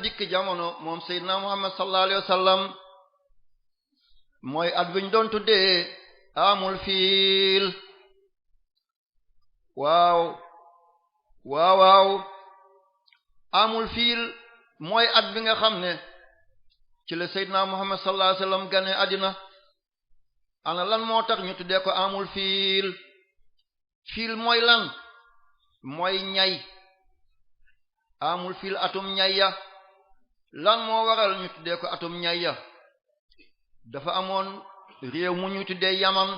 dikk jamono moom Seydina Muhammad sallallahu alayhi wasallam mooy at biñ doon tuddee amul fiil. waaw waaw waaw amul fiil mooy at bi nga xam ne ci la Seydina Muhammad sallallahu alayhi wasallam gane àddina. ana lan moo tax ñu tuddee ko amul fiil. fiil mooy lan? mooy ñay. amul fiil atum ñay ya. lan moo waral ñu tuddee ko atum ñay ya? dafa amoon réew mu ñu tuddee Yaman,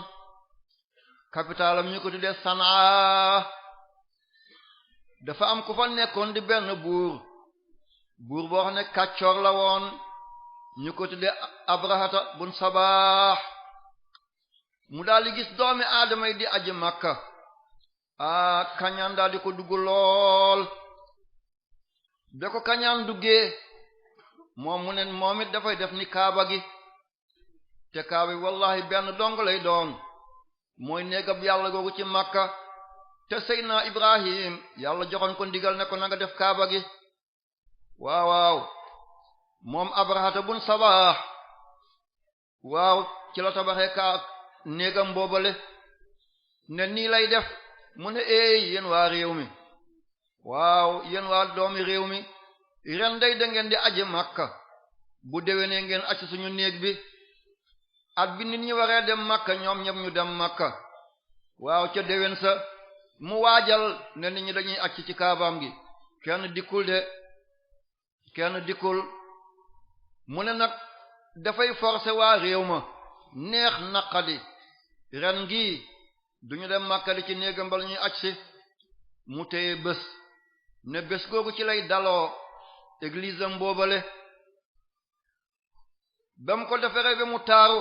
capitalam ñu ko tuddee Sanaa. dafa am ku fa nekkoon di benn buur boo xam ne kàccoor la woon, ñu ko tuddee Abrahata bun Sabaax. mu daal di gis doomi aadama yi di aji Makka. kañaan daal di ko dugg lool. ba ko kañaan duggee moom mu ne moom it dafay def ni kaaba gi, te kaaba gi wallahi benn dong lay doon, mooy néegab yàlla googu ci Makka. te Seydina Ibrahim yàlla joxoon ko ndigal ne ko na nga def kaaba gi. waaw waaw moom Abrahata bun Sabaax waaw ci la tabaxee néegam boobale ne nii lay def. mu ne yéen waa réew mi, waaw yéen waa doomi réew mi, ren day da ngeen di aji Makka, bu déwénee ngeen acc suñu néeg bi. at bi nit ñi waree dem Makka ñoom ñëpp ñu dem Makka. waaw ca déwén sa mu waajal ne nit ñi dañuy acc ci kaabaam gi. kenn dikkul. mu ne nag dafay forcer waa réew ma, neex naqadi ren gi duñu dem Makka di ci néegam bala ñuy acc si. mu téye bés ne bés googu ci lay daloo église am boobale. ba mu ko defaree ba mu taaru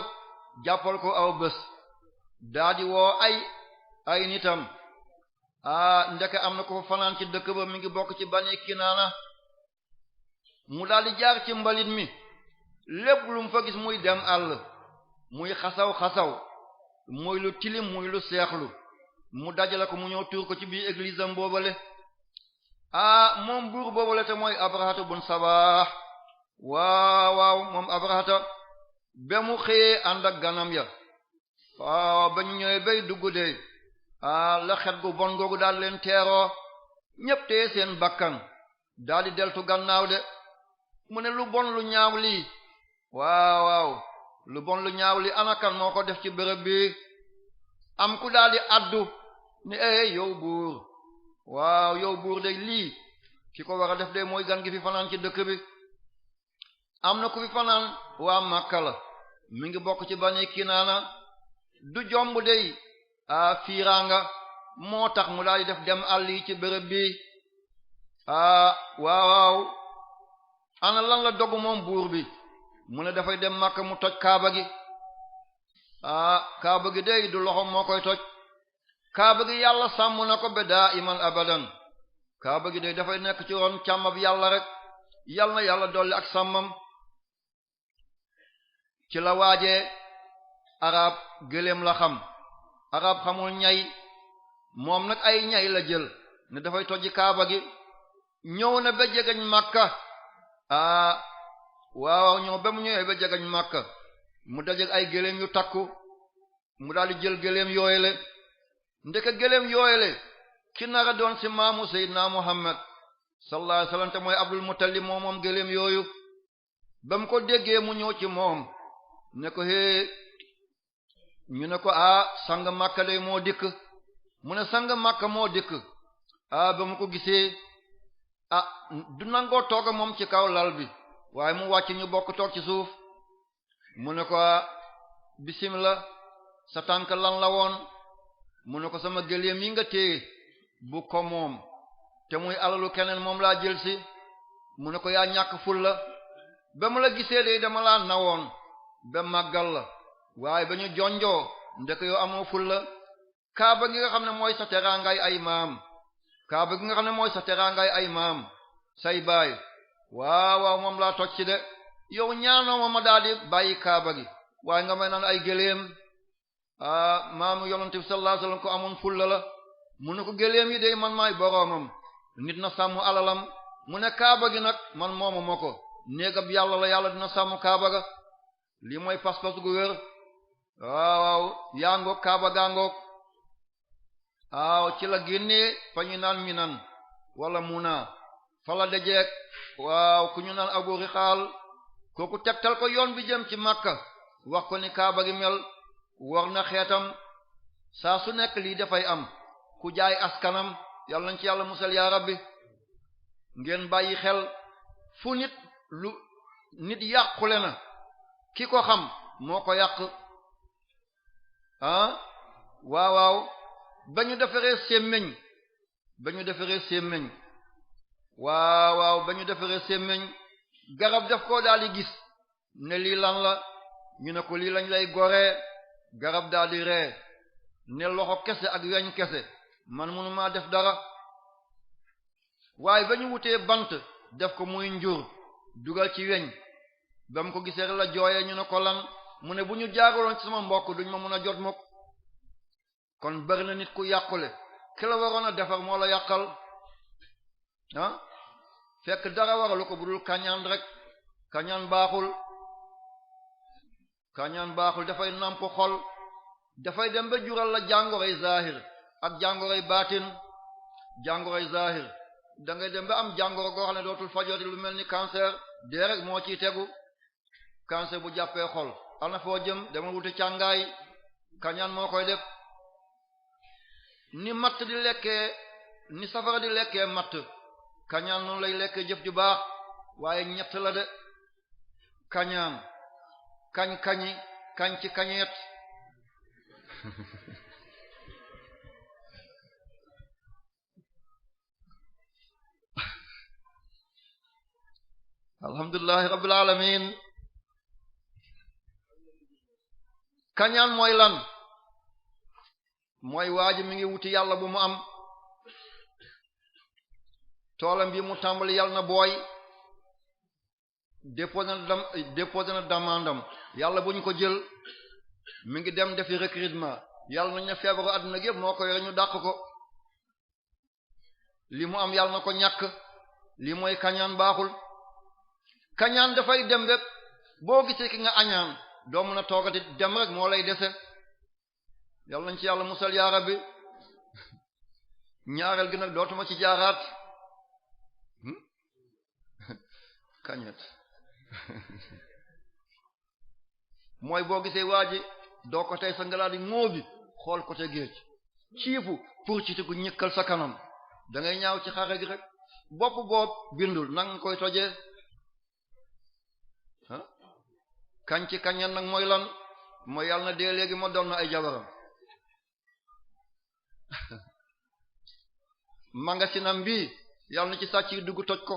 jàppal ko aw bés, daa di woo ay nitam. ndeke am na ko fa fanaan ci dëkk ba, mi ngi bokk ci Bani Kinaana. mu daal di jaar ci mbalit mi, lépp lu mu fa gis muy dem àll, muy xasaw muy lu tilim muy lu seexlu, mu dajale ko mu ñëw tuur ko ci biir église am boobale. moom buur boobale te mooy Abrahata bun Sabaax. waaw moom Abrahata ba mu xëyee ànd ak ganam ya, ba ñu ñëwee bay dugg de la xet gu bon googu daal leen teeroo, ñépp tee seen bakkan daal di deltu gannaaw de. mu ne lu bon lu ñaaw lii, waaw lu bon lu ñaaw lii anakan moo ko def ci bërëb bi. am ku daal di addu ni yow buur, waaw yow buur de lii ki ko war a def de mooy gan gi fi fanaan ci dëkk bi. am na ku fi fanaan waa Makka la, mi ngi bokk ci Bani Kinaana. du jomb dey fiiraanga moo tax mu daal di def dem àll yi ci bërëb bi. waaw ana lan la dogu moom buur bi? mu ne dafay dem Makka mu toj kaaba gi. kaaba gi dey du loxo moo koy toj. kaaba gi yàlla sàmm na ko ba daa iman abadan. kaaba gi dey dafay nekk ci ron càmmab yàlla rek, yàlla na yàlla dolli ak sàmmam. ci la waajee arab gëléem la xam, arab xamul ñay. moom nag ay ñay la jël ne dafay tojji kaaba gi. ñëw na ba jegañ Makka. waaw ñëw ba mu ñëwee ba jegañ Makka, mu dajeg ay gëléem yu takku, mu daal di jël gëléem yooyele. ndeke gëléem yooyele ki nara doon ci maamu Seydina Muhammad sallallahu alayhi wasallam te mooy Abdul Muttalib moom gëléem yooyu. ba mu ko déggee mu ñëw ci moom ne ko ñu ne ko sang Makka day moo dikk. mu ne sang Makka moo dikk. ba mu ko gisee du nangoo toog moom ci kaw lal bi, waaye mu wàcc ñu bokk toog ci suuf. mu ne ko bismillah, sa tànk lan la woon? mu ne ko sama gëléem yi nga téye bu ko moom, te muy alalu keneen moom laa jël si. mu ne ko yaa ñàkk ful la, ba mu la gisee de dama laa nawoon ba màggal la, waaye ba ñu jonjoo ndek yow amoo ful la. kaaba gi nga xam ne mooy sa teraangay ay maam, kaaba gi nga xam ne mooy sa teraangay ay maam say baay, waaw moom laa toj ci de. yow ñaanoo ma daal di bàyyi kaaba gi, waaye nga may naan ay gëléem. maamu yonent bi sallallahu alayhi wasallam ko amoon fulla la. mu ne ko gëléem yi de man maay boroomam, nit na sàmm alalam mu ne kaaba gi nag man moomu ma ko néegab yàlla la yàlla dina sàmm kaaba ga lii mooy pas-pas gu wér waaw yaa ngoog kaaba gaa ngoog waaw ci la génnee fa ñu naan minan wala muna fa la dajeek waaw ku ñu naan abu rixaal kooku tegtal ko yoon bi jëm ci makka wax ko ni kaaba gi mel war na xeetam saa su nekk lii dafay am ku jaay askanam yàlla nañ ci yàlla musal yaa rabbi ngeen bàyyi xel fu nit yàqule na ki ko xam moo ko yàq waaw waaw ba ñu defaree sémmiñ waaw waaw ba ñu defaree sémmiñ garab daf koo daal di gis ne lii lan la ñu ne ko lii lañ lay goree garab daal di ree ne loxo kese ak weñ kese man mënumaa def dara waaye ba ñu wutee bant def ko muy njur dugal ci weñ ba mu ko gisee la jooyee ñu ne ko lan mu ne bu ñu jaaraloon ci sama mbokk duñ ma mën a jot mukk kon bari na nit ku yàqule ki la waroon a defar moo la yàqal fekk dara waralu ko bu dul kañaan rek kañaan baaxul dafay namp xol dafay dem ba jural la jàngoroy zahir ak jàngoroy baatin jàngoroy zahir da ngay dem ba am jàngoro goo xam ne dootul fajooti lu mel ni cancer dee rek moo ciy tegu cancer bu jàppee xol ana foo jëm dama wuti càngaay kañaan moo koy def ni matt di lekkee ni safara di lekkee matt kañaan noonu lay lekkee jëf ju baax waaye ñett la de kañaan kañ-kañi kañ ci kañeet alhamdulillahi rabbil alamin kañaan mooy lan mooy waaji mi ngi wuti yàlla bu mu am toolam bi mu tàmbali yàlla na booy déposé na demandam yàlla bu ñu ko jël mi ngi dem defi recrutement yàlla nañ ne feebaru àdduna gi yëpp moo ko yore ñu dàq ko li mu am yàlla na ko ñàkk li mooy kañaan baaxul kañaan dafay dem rek boo gisee ki nga añaan doo mën a toogati dem rek moo lay dese yàlla nañ ci yàlla musal yaa rabbi ñaareel gi nag dootuma ci jaaraat kañet mooy boo gisee waa ji doo ko tey sa ngalaat yi ŋóobi xool côté géej ciifu pour ci tiku ñëkkal sa kanam da ngay ñaaw ci xare gi rek bopp bindul nag nga koy tojee kañ ci kañeen nag mooy lan mooy yàlla na dee léegi ma doon na ay jabaram magasinam bi yàlla na ci sàcc yi dugg toj ko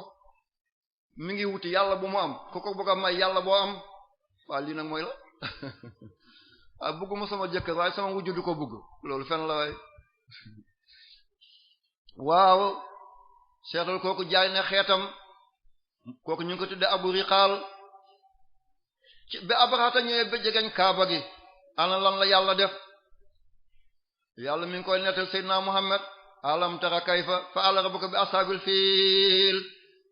mi ngi wuti yàlla bu mu am ku ko bëgg a may yàlla boo am waa lii nag mooy la bëgguma sama jëkkër waaye sama wujju du ko bëgg loolu fen la waay waaw seetal kooku jaay ne xeetam kooku ñu ngi ko tudde abu riqaal ci ba abrahata ñëwee ba jegeñ kaaba gi ana lan la yàlla def yàlla mi ngi koy nettal seydina muhammad alam tara kayfa fa'ala rabbuka bi ashabil fiil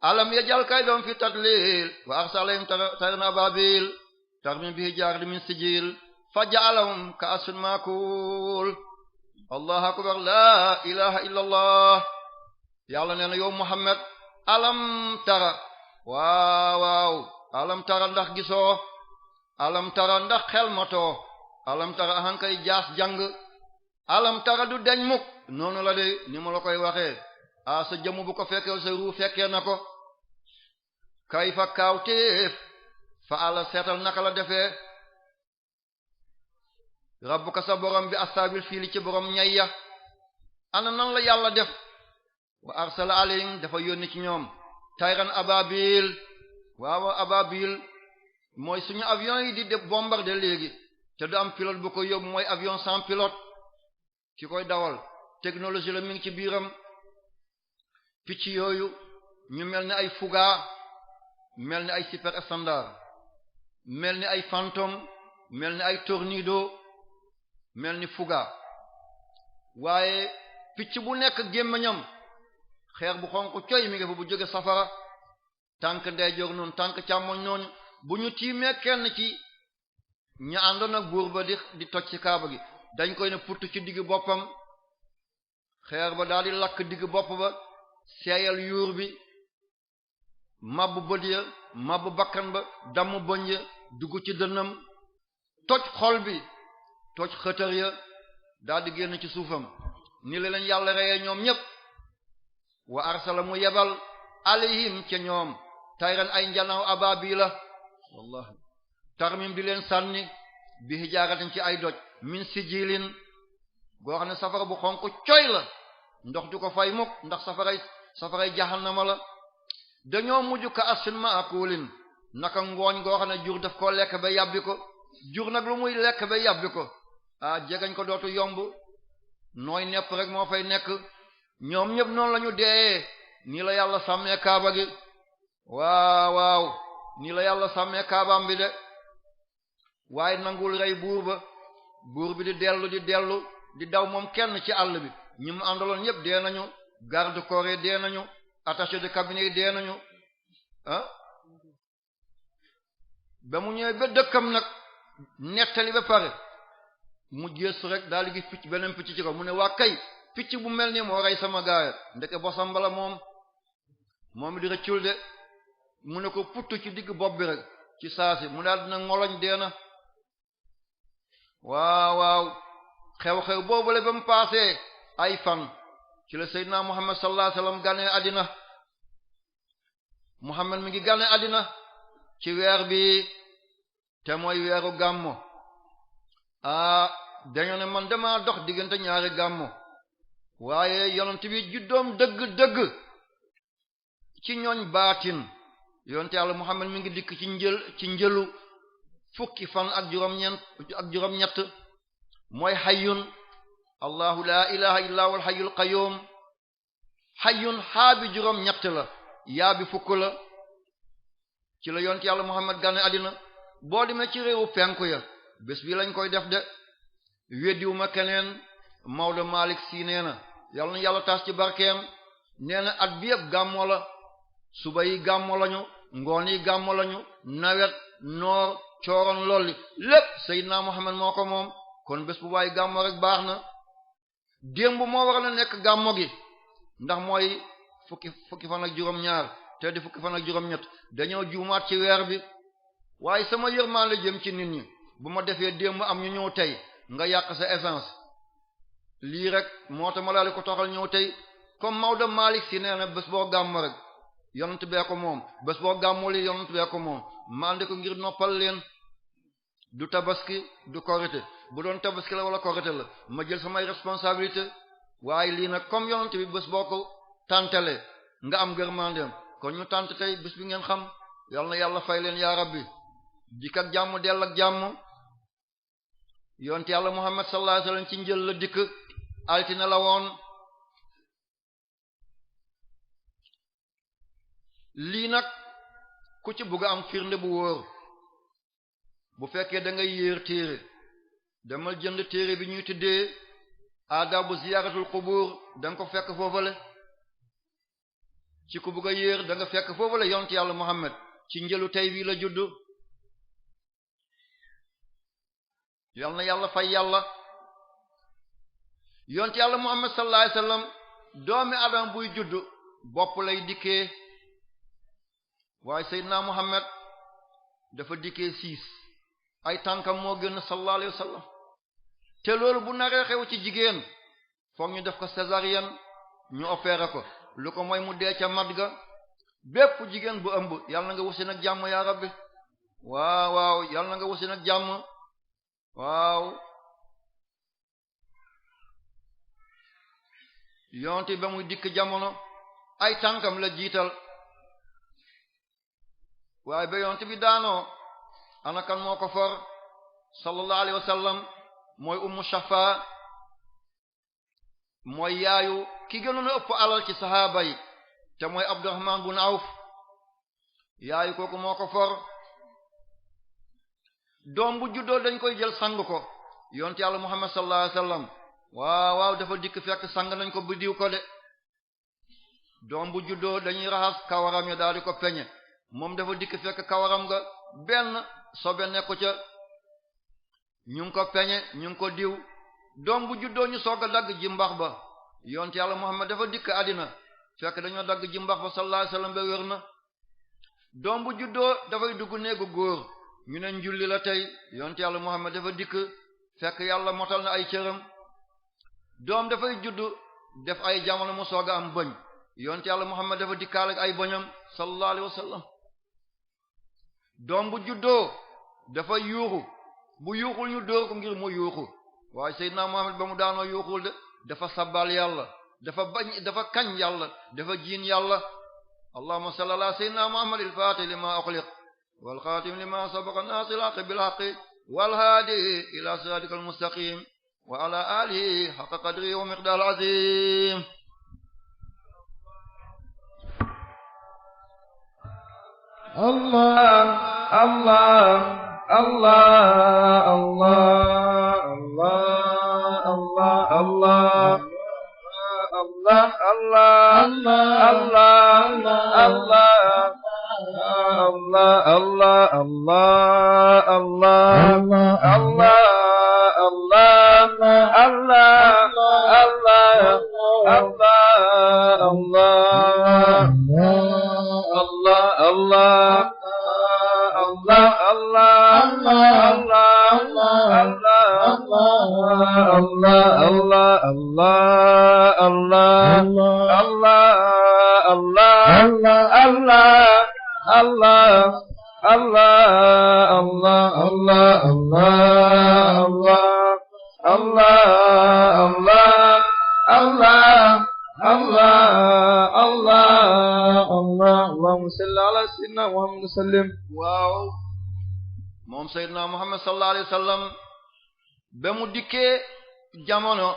alam yaj'al kaydahum fi tadlil wa arsala alayhim tayran ababil tarmihim bi hijaaratin min sijil faja'alahum ka'asfin ma'kul allahu akbar la ilaha illa allah yàlla nee na yow muhammad alam tara waaw alam tara ndax gisoo alam tara ndax xel matoo alam tara hankay jaas jàng alam tara du deñ mukk noonu la de ni ma la koy waxee sa jëmm bu ko fekkee sa ruu fekkee na ko kayfa kaawteef fa ala seetal naka la defee rabbuka sa borom bi asaabil fiili ci borom ñayya ana nan la yàlla def wa arsala alayhim dafa yónni ci ñoom tayran ababil waaw ababil mooy suñu avion yi di def bombarder léegi te du am pilote bu ko yóbbu mooy avion sans pilote ki koy dawal technologie la mi ngi ci biiram picc yooyu ñu mel ni ay fuga mel ni ay super standard mel ni ay fantôme mel ni ay tornado mel ni fuga waaye picc bu nekk gémmiñam xeer bu xonq coy mi ngi fa bu jóge safara tànk ndeyjoor noonu tànk càmmoñ noonu bu ñu tiimee kenn ci ña àndoon ak buur ba di toj ci kaaba gi dañ koy ne putt ci digg boppam xeer ba daal di lakk digg bopp ba seeyal yuur bi mabbu bët ya mabbu bakkan ba damm bëñ ya dugg ci dënnam toj xol bi toj xëtër ya daal di génn ci suufam ni la leen yàlla reyee ñoom ñépp wa arsala mu yebal alayhim ca ñoom tayran ay njanaaw ababila wallahi tarmim di leen sànni bi hijaaratin ci ay doj min sijilin goo xam ne safara bu xonq coy la ndox du ko fay mukk ndax safaray jahannama la dañoo mujj ka asin ma akulin naka ngooñ goo xam ne jur daf koo lekk ba yàbbi ko jur nag lu muy lekk ba yàbbi ko jegañ ko dootu yomb nooy nepp rek moo fay nekk ñoom ñëpp noonu lañu deeyee nii la yàlla sàmmee kaaba gi waaw nii la yàlla sàmmee kaabaam bi de waaye nangul rey buur bi di dellu di daw moom kenn ci àll bi ñi mu àndaloon ñëpp dee nañu garde corps yi dee nañu attaché de cabinet yi dee nañu ba mu ñëwee ba dëkkam nag nettali ba pare mu gëstu rek daal di gis picc beneen picc ci ko mu ne waa kay picc bu mel nii moo rey sama gaaya ndeke bosam bala moom di rëccul de mu ne ko puttu ci digg bopp bi rek ci saasi mu daal dina ngoloñ dee na waaw xew-xew boobule ba mu paasee ay fan ci la Seydina Muhammad sallallahu alayhi wasallam gane àddina Muhammad mi ngi gane àddina ci weer bi te mooy weeru gàmmo dañoo ne man dama dox diggante ñaari gàmmo waaye yonent bi juddoom dëgg ci ñooñ baatin yonent Yàlla Muhammad mi ngi dikk ci njëlu fukki fan ak juróom-ñett mooy hayyun allahu la ilaha illa huwal hayyul qayyum hayyun xaabi juróom-ñett la yaabi fukk la ci la yonent Yàlla Muhammad gane àddina boo demee ci réewu penku ya bés bi lañ koy def de weddiwuma keneen Maodo Malick Sy nee na yàlla na yàlla taas ci barkeem nee na at bi yëpp gàmmo la suba yi gàmmo lañu ngoon yi gàmmo lañu nawet noor cooroon lolli lépp Seydina Muhammad moo ko moom kon bés bu waaye gàmmo rek baax na démb moo war na nekk gàmmo gi ndax mooy fukki fan ak juróom-ñaar te di fukki fan ak juróom-ñett dañoo juumaat ci weer bi waaye sama yërmaande jëm ci nit ñi bu ma defee démb am ñu ñëw tey nga yàq sa essence lii rek moo tax ma laali ko toxal ñëw tey comme Maodo Malick Sy nee na bés boo gàmm rek yonent bee ko moom bés boo gàmmuli yonent bee ko moom mande ko ngir noppal leen du tabaski du korite bu doon tabaski la wala korite la ma jël samay responsabilité waaye lii nag comme yonent bi bés boo ko tàntale nga am gërmandeem kon ñu tànt tey bés bi ngeen xam yal na yàlla fay leen yaa rabbi dikk ak jàmm dell ak jàmm yonent yàlla Muhammad sallallahu alayhi wasallam ci njël la dikk altine la woon lii nag ku ci bëgg am firnde bu wóor bu fekkee da ngay yéer téere demal jënd téere bi ñuy tuddee adabu ziyaratul qubur da nga ko fekk foofale ci ku bëgg a yéer da nga fekk foofale yonent yàlla Muhammad ci njëlu tey bii la juddu yal na yàlla fay yàlla yonent yàlla Muhammad sallallahu alayhi wasallam doomi adam buy juddu bopp lay dikkee waaye Seydina Muhammad dafa dikkee siis ay tànkam moo gën sallallahu alayhi wasallam te loolu bu naree xew ci jigéen foog ñu def ko césarienne ñu opéré ko lu ko mooy mu dee ca mat ga bépp jigéen bu ëmb yal na nga wusi nag jàmm yaa rabbi waaw yal na nga wusi nag jàmm waaw yonte ba muy dikk jamono ay tànkam la jiital waaye ba yonte bi daanoo anakan moo ko for sallallahu alayhi wasallam mooy ummu shafa mooy yaayu ki gënoon a ëpp alal ci sahaaba yi te mooy Abdurrahman bun Awf yaayu kooku moo ko for doom bu juddoo dañ koy jël sang ko yonte yàlla Muhammad sallallahu alayhi wasallam waaw dafa dikk fekk sang nañ ko bu diw ko de doom bu juddoo dañuy raxas kawaram ya daal di ko peñe moom dafa dikk fekk kawaram nga benn sobe nekku ca ñu ngi ko peñe ñu ngi ko diw doom bu juddoo ñu soog a dagg jimbax ba yonte yàlla Muhammad dafa dikk àddina fekk dañoo dagg jimbax ba sallallahu alayhi wasallam ba wér na doom bu juddoo dafay dugg néegu góor ñu ne njulli la tey yonte yàlla Muhammad dafa dikk fekk yàlla motal na ay cëram doom dafay juddu def ay jamono mu soog a am bëñ yonte yàlla Muhammad dafa dikkaal ak ay bëñam sallallahu alayhi wasallam doom bu juddoo dafa yuuxu bu yuuxul ñu dóor ko ngir mu yuuxu waaye Seydina Muhammad ba mu daanoo yuuxul de dafa sabbal yàlla dafa kañ yàlla dafa jiin yàlla allahumma salli ala sayyidina Muhammad al-fatih lima ukhliq wal khatim lima sabaqa nasir al-haqq bil haqq wal hadi ila siratikal mustaqim wa ala alihi haqqa qadri wa miqdar azim Allah Allah Allah Allah Allah Allah Allah Allah waaw moom Seydina Muhammad sallallahu alayhi wasallam ba mu dikkee jamono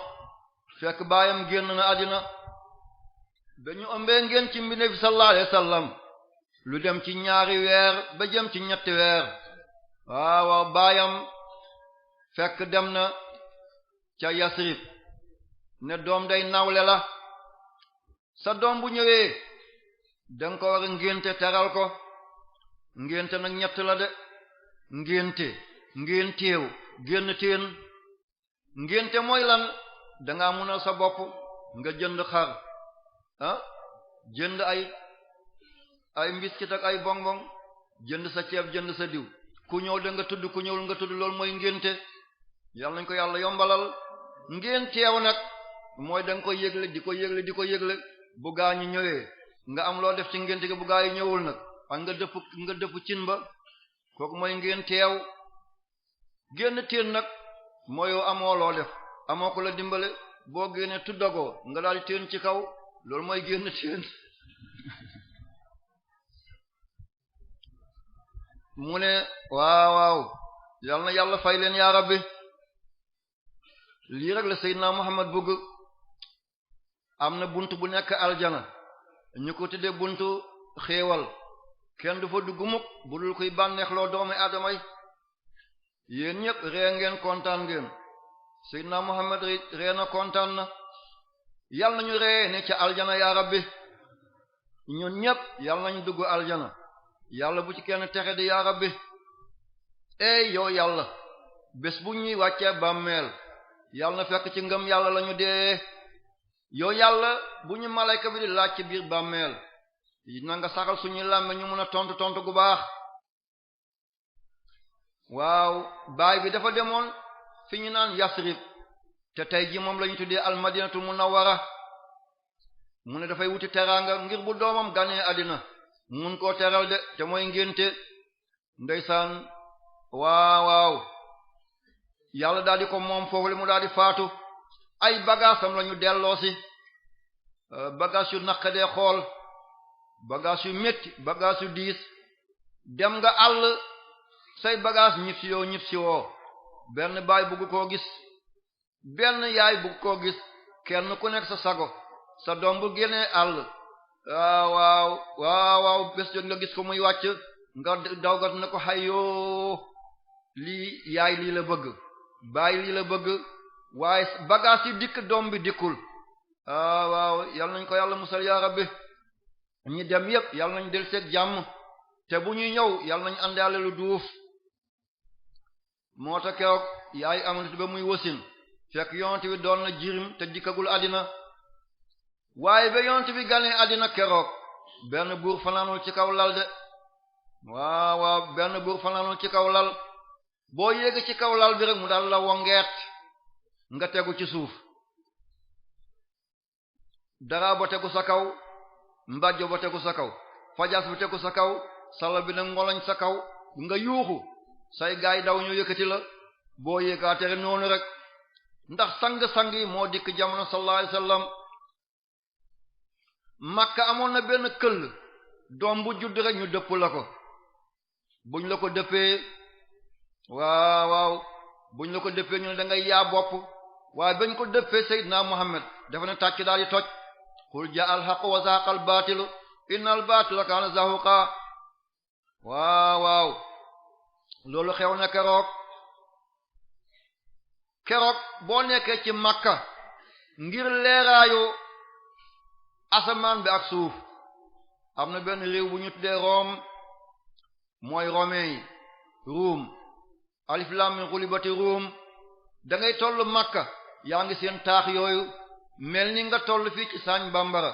fekk baayam génn na àddina ba ñu ëmbee ngeen ci mbinde bi sallallahu alayhi wasallam lu dem ci ñaari weer ba jëm ci ñetti weer waaw baayam fekk dem na ca Yasrib ne doom day nawle la sa doom bu ñëwee danga ko war a ngénte teral ko ngénte nag ñett la de ngénte ngénteew génn teen ngénte mooy lan danga munal sa bopp nga jënd xar jënd ay mbiskit ak ay bonbon jënd sa ceeb jënd sa diw ku ñëw da nga tudd ku ñëwul nga tudd loolu mooy ngénte yàlla nañ ko yàlla yombalal ngénteew nag mooy da nga ko yëgle di ko yëgle bu gaa ñi ñëwee nga am loo def ci ngénte gi bu gaa yi ñëwul nag ak nga dëpp cin ba kooku mooy ngénteew génn teen nag mooy amoo loo def amoo ko la dimbale boo génnee tuddagoo nga daal di teen ci kaw loolu mooy génn teen mu ne waaw yal na yàlla fay leen yaa rabbi lii rek la Seydina Muhammad bëgg am na bunt bu nekk aljana ñu ko tuddee buntu xéewal kenn du fa dugg mukk bu dul koy bànneexloo doomi aadama yi yéen ñëpp ree ngeen kontaan ngeen Seydina Muhammad ree na kontaan na yal nañu ree ne ca aljana yaa rabbi ñun ñëpp yal nañu dugg aljana yàlla bu ci kenn texe di yaa rabbi ey yow yàlla bés bu ñuy wàccee bàmmeel yàlla na fekk ci ngëm yàlla lañu dee yow yàlla bu ñu malayka bi di laaj ci biir bàmmeel na nga saxal suñuy làmbe ñu mën a tontu gu baax waaw baay bi dafa demoon fi ñu naan Yasrib te tey ji moom lañu tuddee almadinatu munawwara mu ne dafay wuti teraanga ngir bu doomam ganee àddina mun koo teral de te mooy ngénte ndeysaan waaw yàlla daal di ko moom foofu li mu daal di faatu ay bagaasam lañu delloosi bagaas yu naqadee xool bagaas yu metti bagaas yu diis dem nga àll say bagaas ñib si woo benn baay bugg koo gis benn yaay bugg koo gis kenn ku nekk sa sago sa doom bu génnee àll waaw bés jot nga gis ko muy wàcc nga dawgat na ko xayyoo lii yaay lii la bëgg baay lii la bëgg waaye bagaas yi dikk doom bi dikkul waaw yal nañ ko yàlla musal yaa rabbi ñi dem yépp yàlla nañ del seeg jàmm te bu ñuy ñëw yàlla nañ àndaale lu duuf moo tax keroog yaay Aminata ba muy wasin fekk yonent bi doon na jirim te dikkagul àddina waaye ba yonent bi ganee àddina keroog benn buur fanaanul ci kaw lal de waaw benn buur fanaanul ci kaw lal boo yéeg ci kaw lal bi rek mu daal la wongeet nga tegu ci suuf dara ba tegu sa kaw mbàjjo ba tegu sa kaw fajas bi tegu sa kaw sala bi nag ngoloñ sa kaw nga yuuxu say gaay daw ñu yëkkati la boo yéegaatere noonu rek ndax sang-sang yi moo dikk jamono sallallahu alayhi wasallam Makka amoon na benn këll doom bu judd rek ñu dëpp la ko buñ la ko dëppee waaw buñ la ko dëppee ñu ne da ngay yaa bopp waaye bañ ko dëppee Seydina Muhammad dafa ne tàcc daal di toj qul jaa al haqq wa zahaqa al baatilu innal baatila kaana zahuqa waaw loolu xew na keroog boo nekkee ci Makka ngir leeraayu asamaan bi ak suuf am na benn réew bu ñu tuddee Rome mooy romain yi Ruum alif lam mim gulibati Ruum da ngay toll Makka yaa ngi seen taax yooyu mel ni nga toll fii ci Sagne Bambara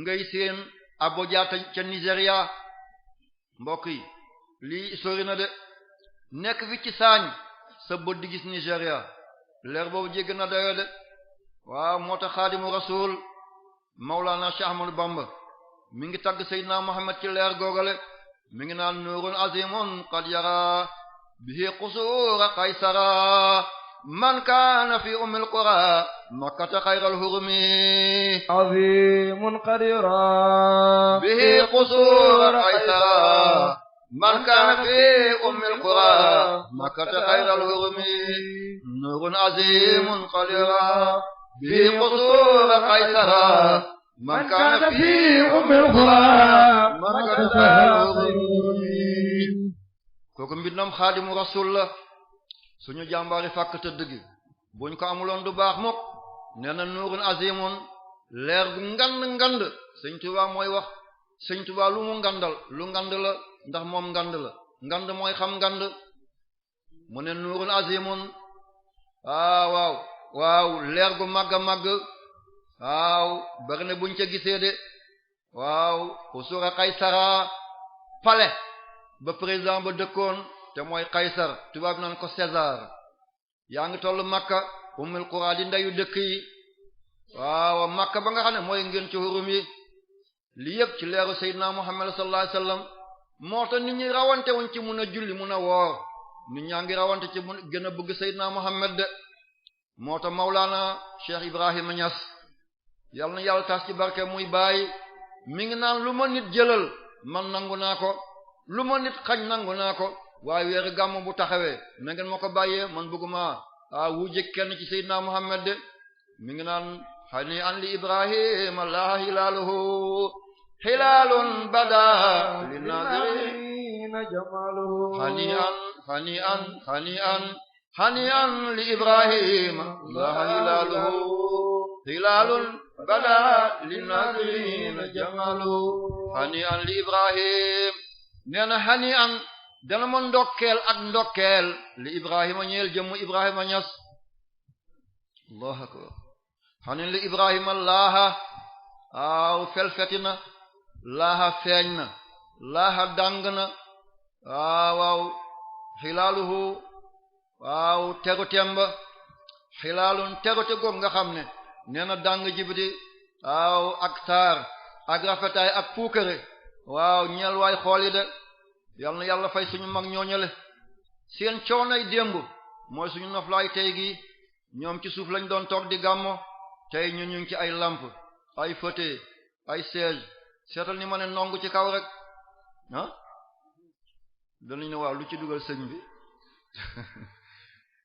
ngay seen Abuja ca Nigeria mbokk yi lii sori na de nekk fi ci Sagne sa bët di gis Nigeria leer boobu jégg na dayo de waaw moo tax Xaadimu Rasuul Mawlana Cheikh Ahmadou Bamba mi ngi tagg Seydina Muhammad ci leer googale mi ngi naan nuurun azimun qad yara bihi qusura qaysara man kaana fi ummil qura makkata xayral hurumi azimun qad yara bihi qusura qaysara man kaana fi ummil qura makkata xayral hurumi nuurun azimun qad yara bihi qusura qaysara man kaana fi ummil qura makkata xayral hurumi kooku mbindam Xaadimu Rasuul la suñu jàmbaari fàkk tëdd gi buñ ko amuloon du baax mukk nee na nuurun azimun leer gu ngand Sëñ Tuubaa mooy wax Sëñ Tuubaa lu mu ngandal lu ngand la ndax moom ngand la ngand mooy xam ngand mu ne nuurun azimun waaw leer gu màgg waaw bari na buñ ca gisee de waaw xusura Qaysara palais ba président ba dëkkoon te mooy Qaysar tubaab naan ko César yaa ngi tollu Makka ummul qura di ndeyu dëkk yi waaw Makka ba nga xam ne mooy ngeen ci hurum yi li yëpp ci leeru Seydina Muhammad sallallahu alayhi wasallam moo tax nit ñi rawante wuñ ci mun a julli mun a woor nit ñaa ngi rawante ci mun gën a bëgg Seydina Muhammad de moo tax Mawlana Cheikh Ibrahima Niass yal na yàlla tas ci barke muy bàyyi mi ngi naan lu ma nit jëlal man nangu naa ko lu ma nit xañ nangu naa ko waaye weeru gàmm bu taxawee na ngeen ma ko bàyyee man bëgguma wujje kenn ci Seydina Muhammad de mi ngi naan hani an li Ibrahima la hilaaluhu hilaalun bada li naazirina jamaluhu hani an li Ibrahima la hilaaluhu hilaalun bada li naazirina jamaluhu hani an li Ibrahim nee na hani an dana ma ndokkeel ak ndokkeel li Ibrahima ñeel jëmm Ibrahima Ñas Allahu akbar hani li Ibrahima laaha felfeti na laaha feeñ na laaha dàng na waaw xilaaluhu teru temba xilaalun terute goog nga xam ne nee na dàng jibiti ak taar ak rafetaay ak puukare ñeel waay xool yi de yal na yàlla fay suñu mag ñooñale seen coonay démb mooy suñu noflaay tey gi ñoom ci suuf lañ doon toog di gàmmo tey ñu ngi ci ay lamp ay fauteuil ay siège seetal ni ma ne nongu ci kaw rek danañ ne waaw lu ci dugal sëñ bi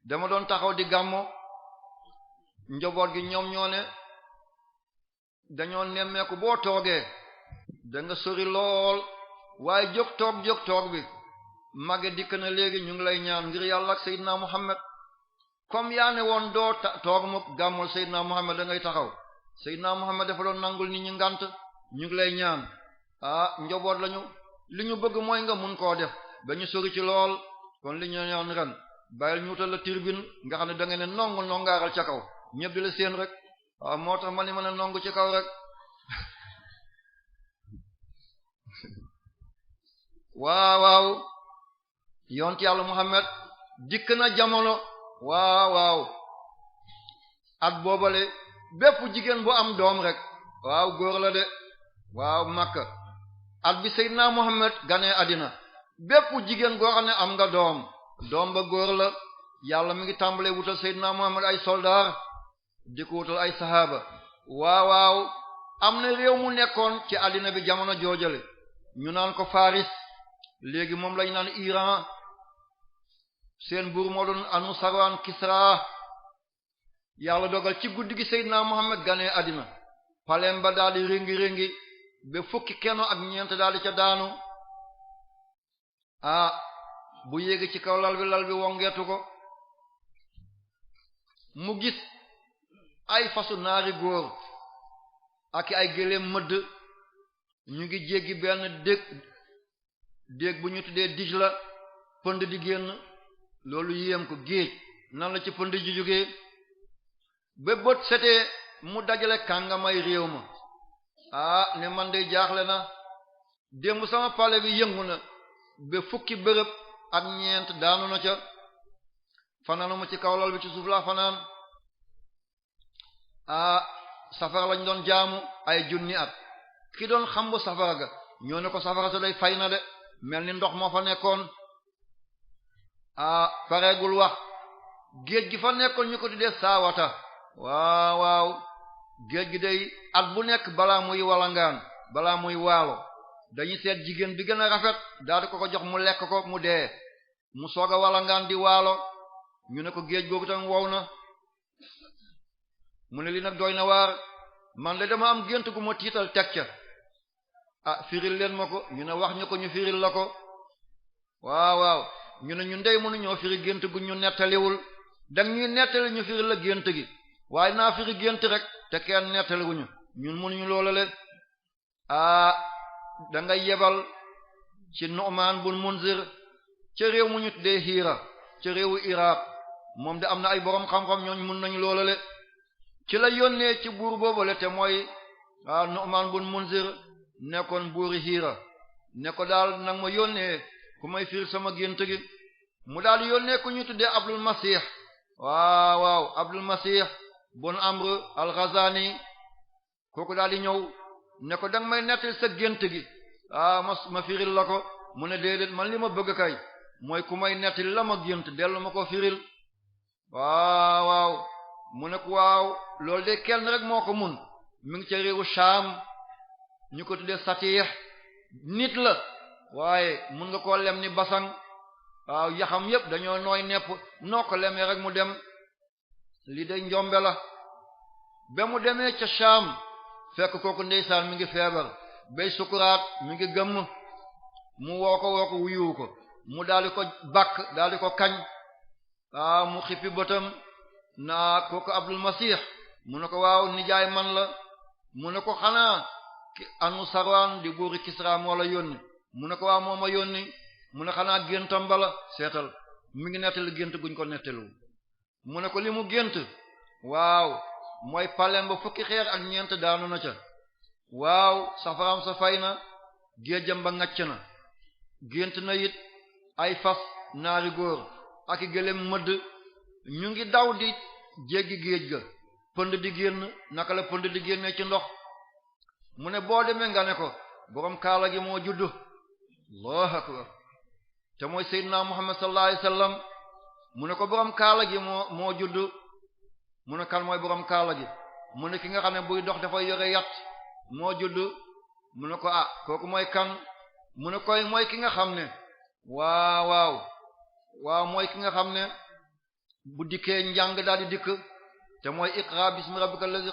dama doon taxaw di gàmmo njaboot gi ñoom ñoo ne dañoo nemmeeku boo toogee da nga sori lool waaye jóg toog bi mage dikk na léegi ñu ngi lay ñaan ngir yàlla ak Seydina Muhammad comme yaa ne woon doo toog mukk gàmmul Seydina Muhammad da ngay taxaw Seydina Muhammad dafa doon nangul nit ñi ngant ñu ngi lay ñaan njaboot lañu li ñu bëgg mooy nga mun koo def ba ñu sori ci lool kon li ñu ñaan ren bàyyil ñu wutal la tribune nga xam ne da nga ne nongu nongaaral ca kaw ñëpp di la seen rek moo tax ma ni mën a nongu ci kaw rek waaw yonent yàlla Muhammad dikk na jamono waaw at boobale bépp jigéen bu am doom rek waaw góor la de waaw Makka at bi Seydina Muhammad ganee àddina bépp jigéen goo xam ne am nga doom ba góor la yàlla mi ngi tàmbalee wutal Seydina Muhammad ay soldaar di ko wutal ay sahaaba waaw am na réew mu nekkoon ci àddina bi jamono joojale ñu naan ko Faris léegi moom lañu naan Iran seen buur moo doon Anusarwan Kisra yàlla dogal ci guddi gi Seydina Muhammad ganee àddina palem ba daal di réngi ba fukki keno ak ñeent daal di ca daanu bu yéegi ci kaw lal bi wongeetu ko mu gis ay fasu naari góor ak ay gëléem mëdd ñu ngi jéggi benn déeg bu ñu tuddee Dijla pënd di génn loolu yéem ko géej nan la ci pënd ji jógee ba bët setee mu dajale kàngamay réew ma ne man de jaaxle na démb sama pale bi yëngu na ba fukki bërëb ak ñeent daanu na ca fanaanu ma ci kaw lal bi ci suuf laa fanaan safara lañ doon jaamu ay junni at ki doon xambu safara ga ñoo ne ko safara sa day fay na de mel ni ndox moo fa nekkoon pareegul wax géej gi fa nekkoon ñu ko tuddee saawata waaw géej gi day at bu nekk balaa muy walangaan balaa muy waalo dañuy seet jigéen bi gën a rafet daal di ko jox mu lekk ko mu dee mu soog a walangaan di waalo ñu ne ko géej googu tam wow na mu ne li nag doy na waar man de dama am gént gu ma tiital teg ca firil leen ma ko ñu ne wax ñu ko ñu firil la ko waaw ñu ne ñu ndey mënu ñoo firi gént gu ñu nettaliwul dang ñuy nettali ñu firil la gént gi waaye naa firi gént rek te kenn nettaliwuñu ñun mënuñu loola le da nga yebal ci Nu'man bun Munzir ca réew mu ñu tuddee Hira ca réewu Iraq moom de am na ay boroom xam-xam ñooñ mën nañu loola le ci la yónnee ci buur boobale te mooy Nu'man bun Munzir nekkoon buuri Hira ne ko daal nag ma yónnee ku may fiir sama gént gi mu daal yónnee ku ñu tuddee Abdul Masih waaw Abdul Masih bun Amr al-Ghazani kooku daal di ñëw ne ko danga may nettali sa gént gi ma firil la ko mu ne déedéet man li ma bëgg kay mooy ku may nettali la ma gént dellu ma ko firil waaw mu ne ko waaw loolu de kenn rek moo ko mun mi ngi ca réewu Sham ñu ko tuddee Satih nit la waaye mun nga koo lem ni basang waaw yaxam yépp dañoo nooy nepp noo ko lemee rek mu dem li day njombe la ba mu demee ca Sham fekk kooku ndeysaan mi ngi feebar bay sukuraat mi ngi gëmm mu woo ko wuyu ko mu daldi ko bakk daldi ko kañ mu xippi bëtam naa kooku Abdul Masih mu ne ko waaw nijaay man la mu ne ko xanaa Anu Sarwan di buuri Kisra moo la yónni mu ne ko waaw moo ma yónni mu ne xanaa géntam bala seetal mi ngi nettali gént guñ ko nettalu mu ne ko li mu gént waaw mooy palem ba fukki xeer ak ñeent daanu na ca waaw safaram sa fay na géejam ba ngacc na gént na it ay fas naari góor ak i gëléem mëdd ñu ngi daw di jéggi géej ga pënd di génn naka la pënd di génnee ci ndox mu ne boo demee nga ne ko boroom kaala gi moo juddu Allahu akbar te mooy Seydina Muhammad sallallahu alayhi wasallam mu ne ko boroom kaala gi moo juddu mu ne kan mooy boroom kaala gi mu ne ki nga xam ne buy dox dafay yore yat moo juddu mu ne ko kooku mooy kan mu ne koy mooy ki nga xam ne waaw mooy ki nga xam ne bu dikkee njàng daal di dikk te mooy iqra bismi rabbikal ladhi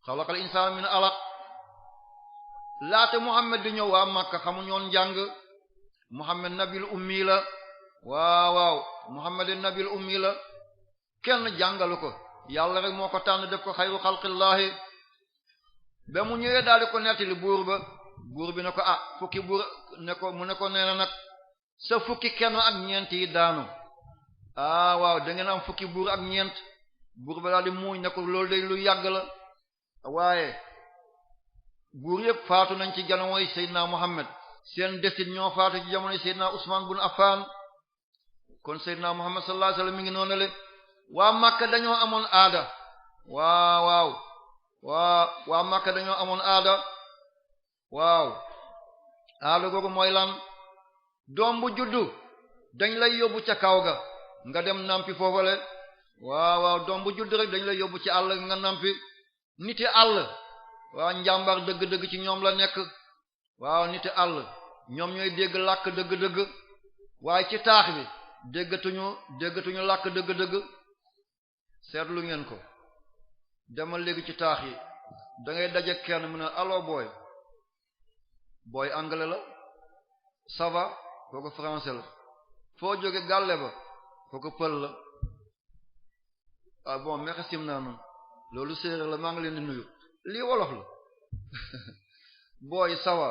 xalaqal insaana min alaq laata Muhammad di ñëw waa Makka xamuñoon njàng Muhammad nabil ummi la waaw Muhammad nabil ummi la kenn jàngalu ko yàlla rek moo ko tànn def ko xayru xalqillahi ba mu ñëwee daal di ko nettali buur ba buur bi ne ko fukki buur ne ko mu ne ko nee na nag sa fukki kenn ak ñeent yi daanu waaw da ngeen am fukki buur ak ñeent buur ba daal di muuñ ne ko loolu day lu yàgg la waaye buur yëpp faatu nañ ci jamonoy Seydina Muhammad seen desit ñoo faatu ci jamonoy Seydina Usman bun Affan kon Seydina Muhammad sallallahu alayhi wasallam mi ngi noonu le waa Makka dañoo amoon aada waaw waa Makka dañoo amoon aada waaw aada googu mooy lan doom bu juddu dañ lay yóbbu ca kaw ga nga dem nampi foofale waaw doom bu juddu rek dañ lay yóbbu ci àll nga nampi niti àll waaw njàmbar dëgg-dëgg ci ñoom la nekk waaw niti àll ñoom ñooy dégg làkk dëgg-dëgg waaye ci taax bi déggatuñu làkk dëgg-dëgg seetlu ngeen ko demal léegi ci taax yi da ngay daje kenn mu ne allo booy anglais la ça va kooku français la foo jóge gàlle ba kooku pël la bon mexesim naa noonu loolu séeréer la maa ngi leen di nuyu lii wolof la booy ça va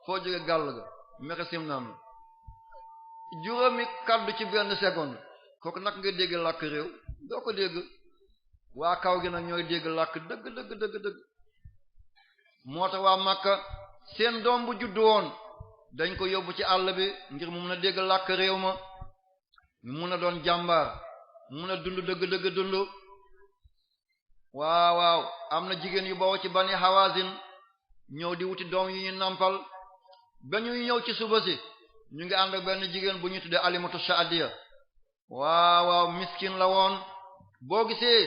foo jóge gàll ga mexesim naa noonu juróomi kaddu ci benn seconde kooku nag nga dégg làkk réew doo ko dégg waa kaw gi nag ñooy dégg làkk dëgg moo tax waa Makka seen doom bu juddu woon dañ ko yóbbu ci àll bi ngir mu mun a dégg làkk réew ma mu mun a doon jàmbaar mu mun a dund dëgg dund waaw am na jigéen yu bawoo ci Bani Hawazin ñëw di wuti doom yu ñu nampal ba ñuy ñëw ci suba si ñu ngi ànd ak benn jigéen bu ñu tuddee Alimatu Saadiya waaw miskin la woon boo gisee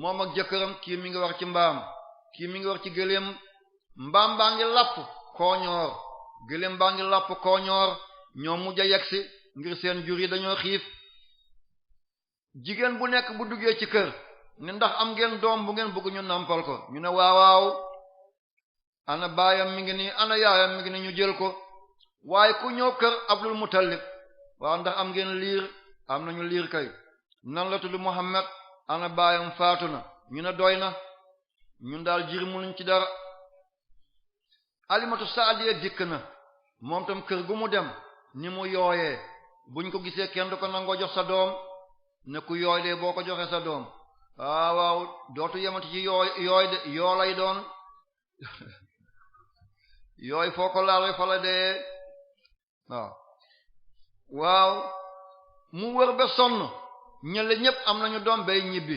moom ak jëkkëram kii mi ngi war ci mbaam kii mi ngi war ci gëléem mbaam baa ngi lapp kooñoor gëléem baa ngi lapp kooñoor ñoo mujj a yegsi ngir seen jur yi dañoo xiif jigéen bu nekk bu duggee ci kër ne ndax am ngeen doom bu ngeen bëgg ñu nampal ko ñu ne waaw ana baayam mi ngi nii ana yaayam mi ngi nii ñu jël ko waaye ku ñëw kër Abdul Muttalib waaw ndax am ngeen liir am nañu liir kay nan la tudd Muhammad ana baayam faatu na ñu ne doy na ñun daal jir munuñ ci dara Alimatu Saadiya dikk na moom tam kër gu mu dem ni mu yooyee buñ ko gisee kenn du ko nangoo jox sa doom ne ku yooy de boo ko joxee sa doom waaw dootu yemati ci yooy de yoo lay doon yooy foo ko laal fa la dee waaw mu wër ba sonn ñële ñépp am nañu doom bay ñibbi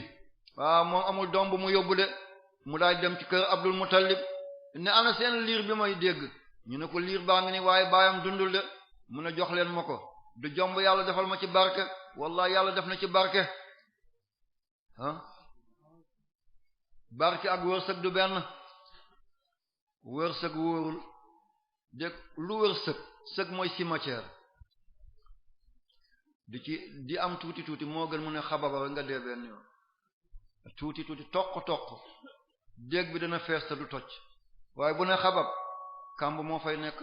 waaw moom amul doom bu mu yóbbu de mu daay dem ci kër Abdul Muttalib ne ana seen liir bi may dégg ñu ne ko liir baa ngi ni waaye baayam dundul de mu ne jox leen ma ko du jomb yàlla defal ma ci barke wallahi yàlla def na ci barke barke ak wërsëg du benn wërsëg wóorul dégg lu wërsëg sëg mooy cimetière di am tuuti moo gën mu ne xababa nga dee benn yoon tuuti toq dégg bi dana fees te du toj waaye bu ne xabab kàmb moo fay nekk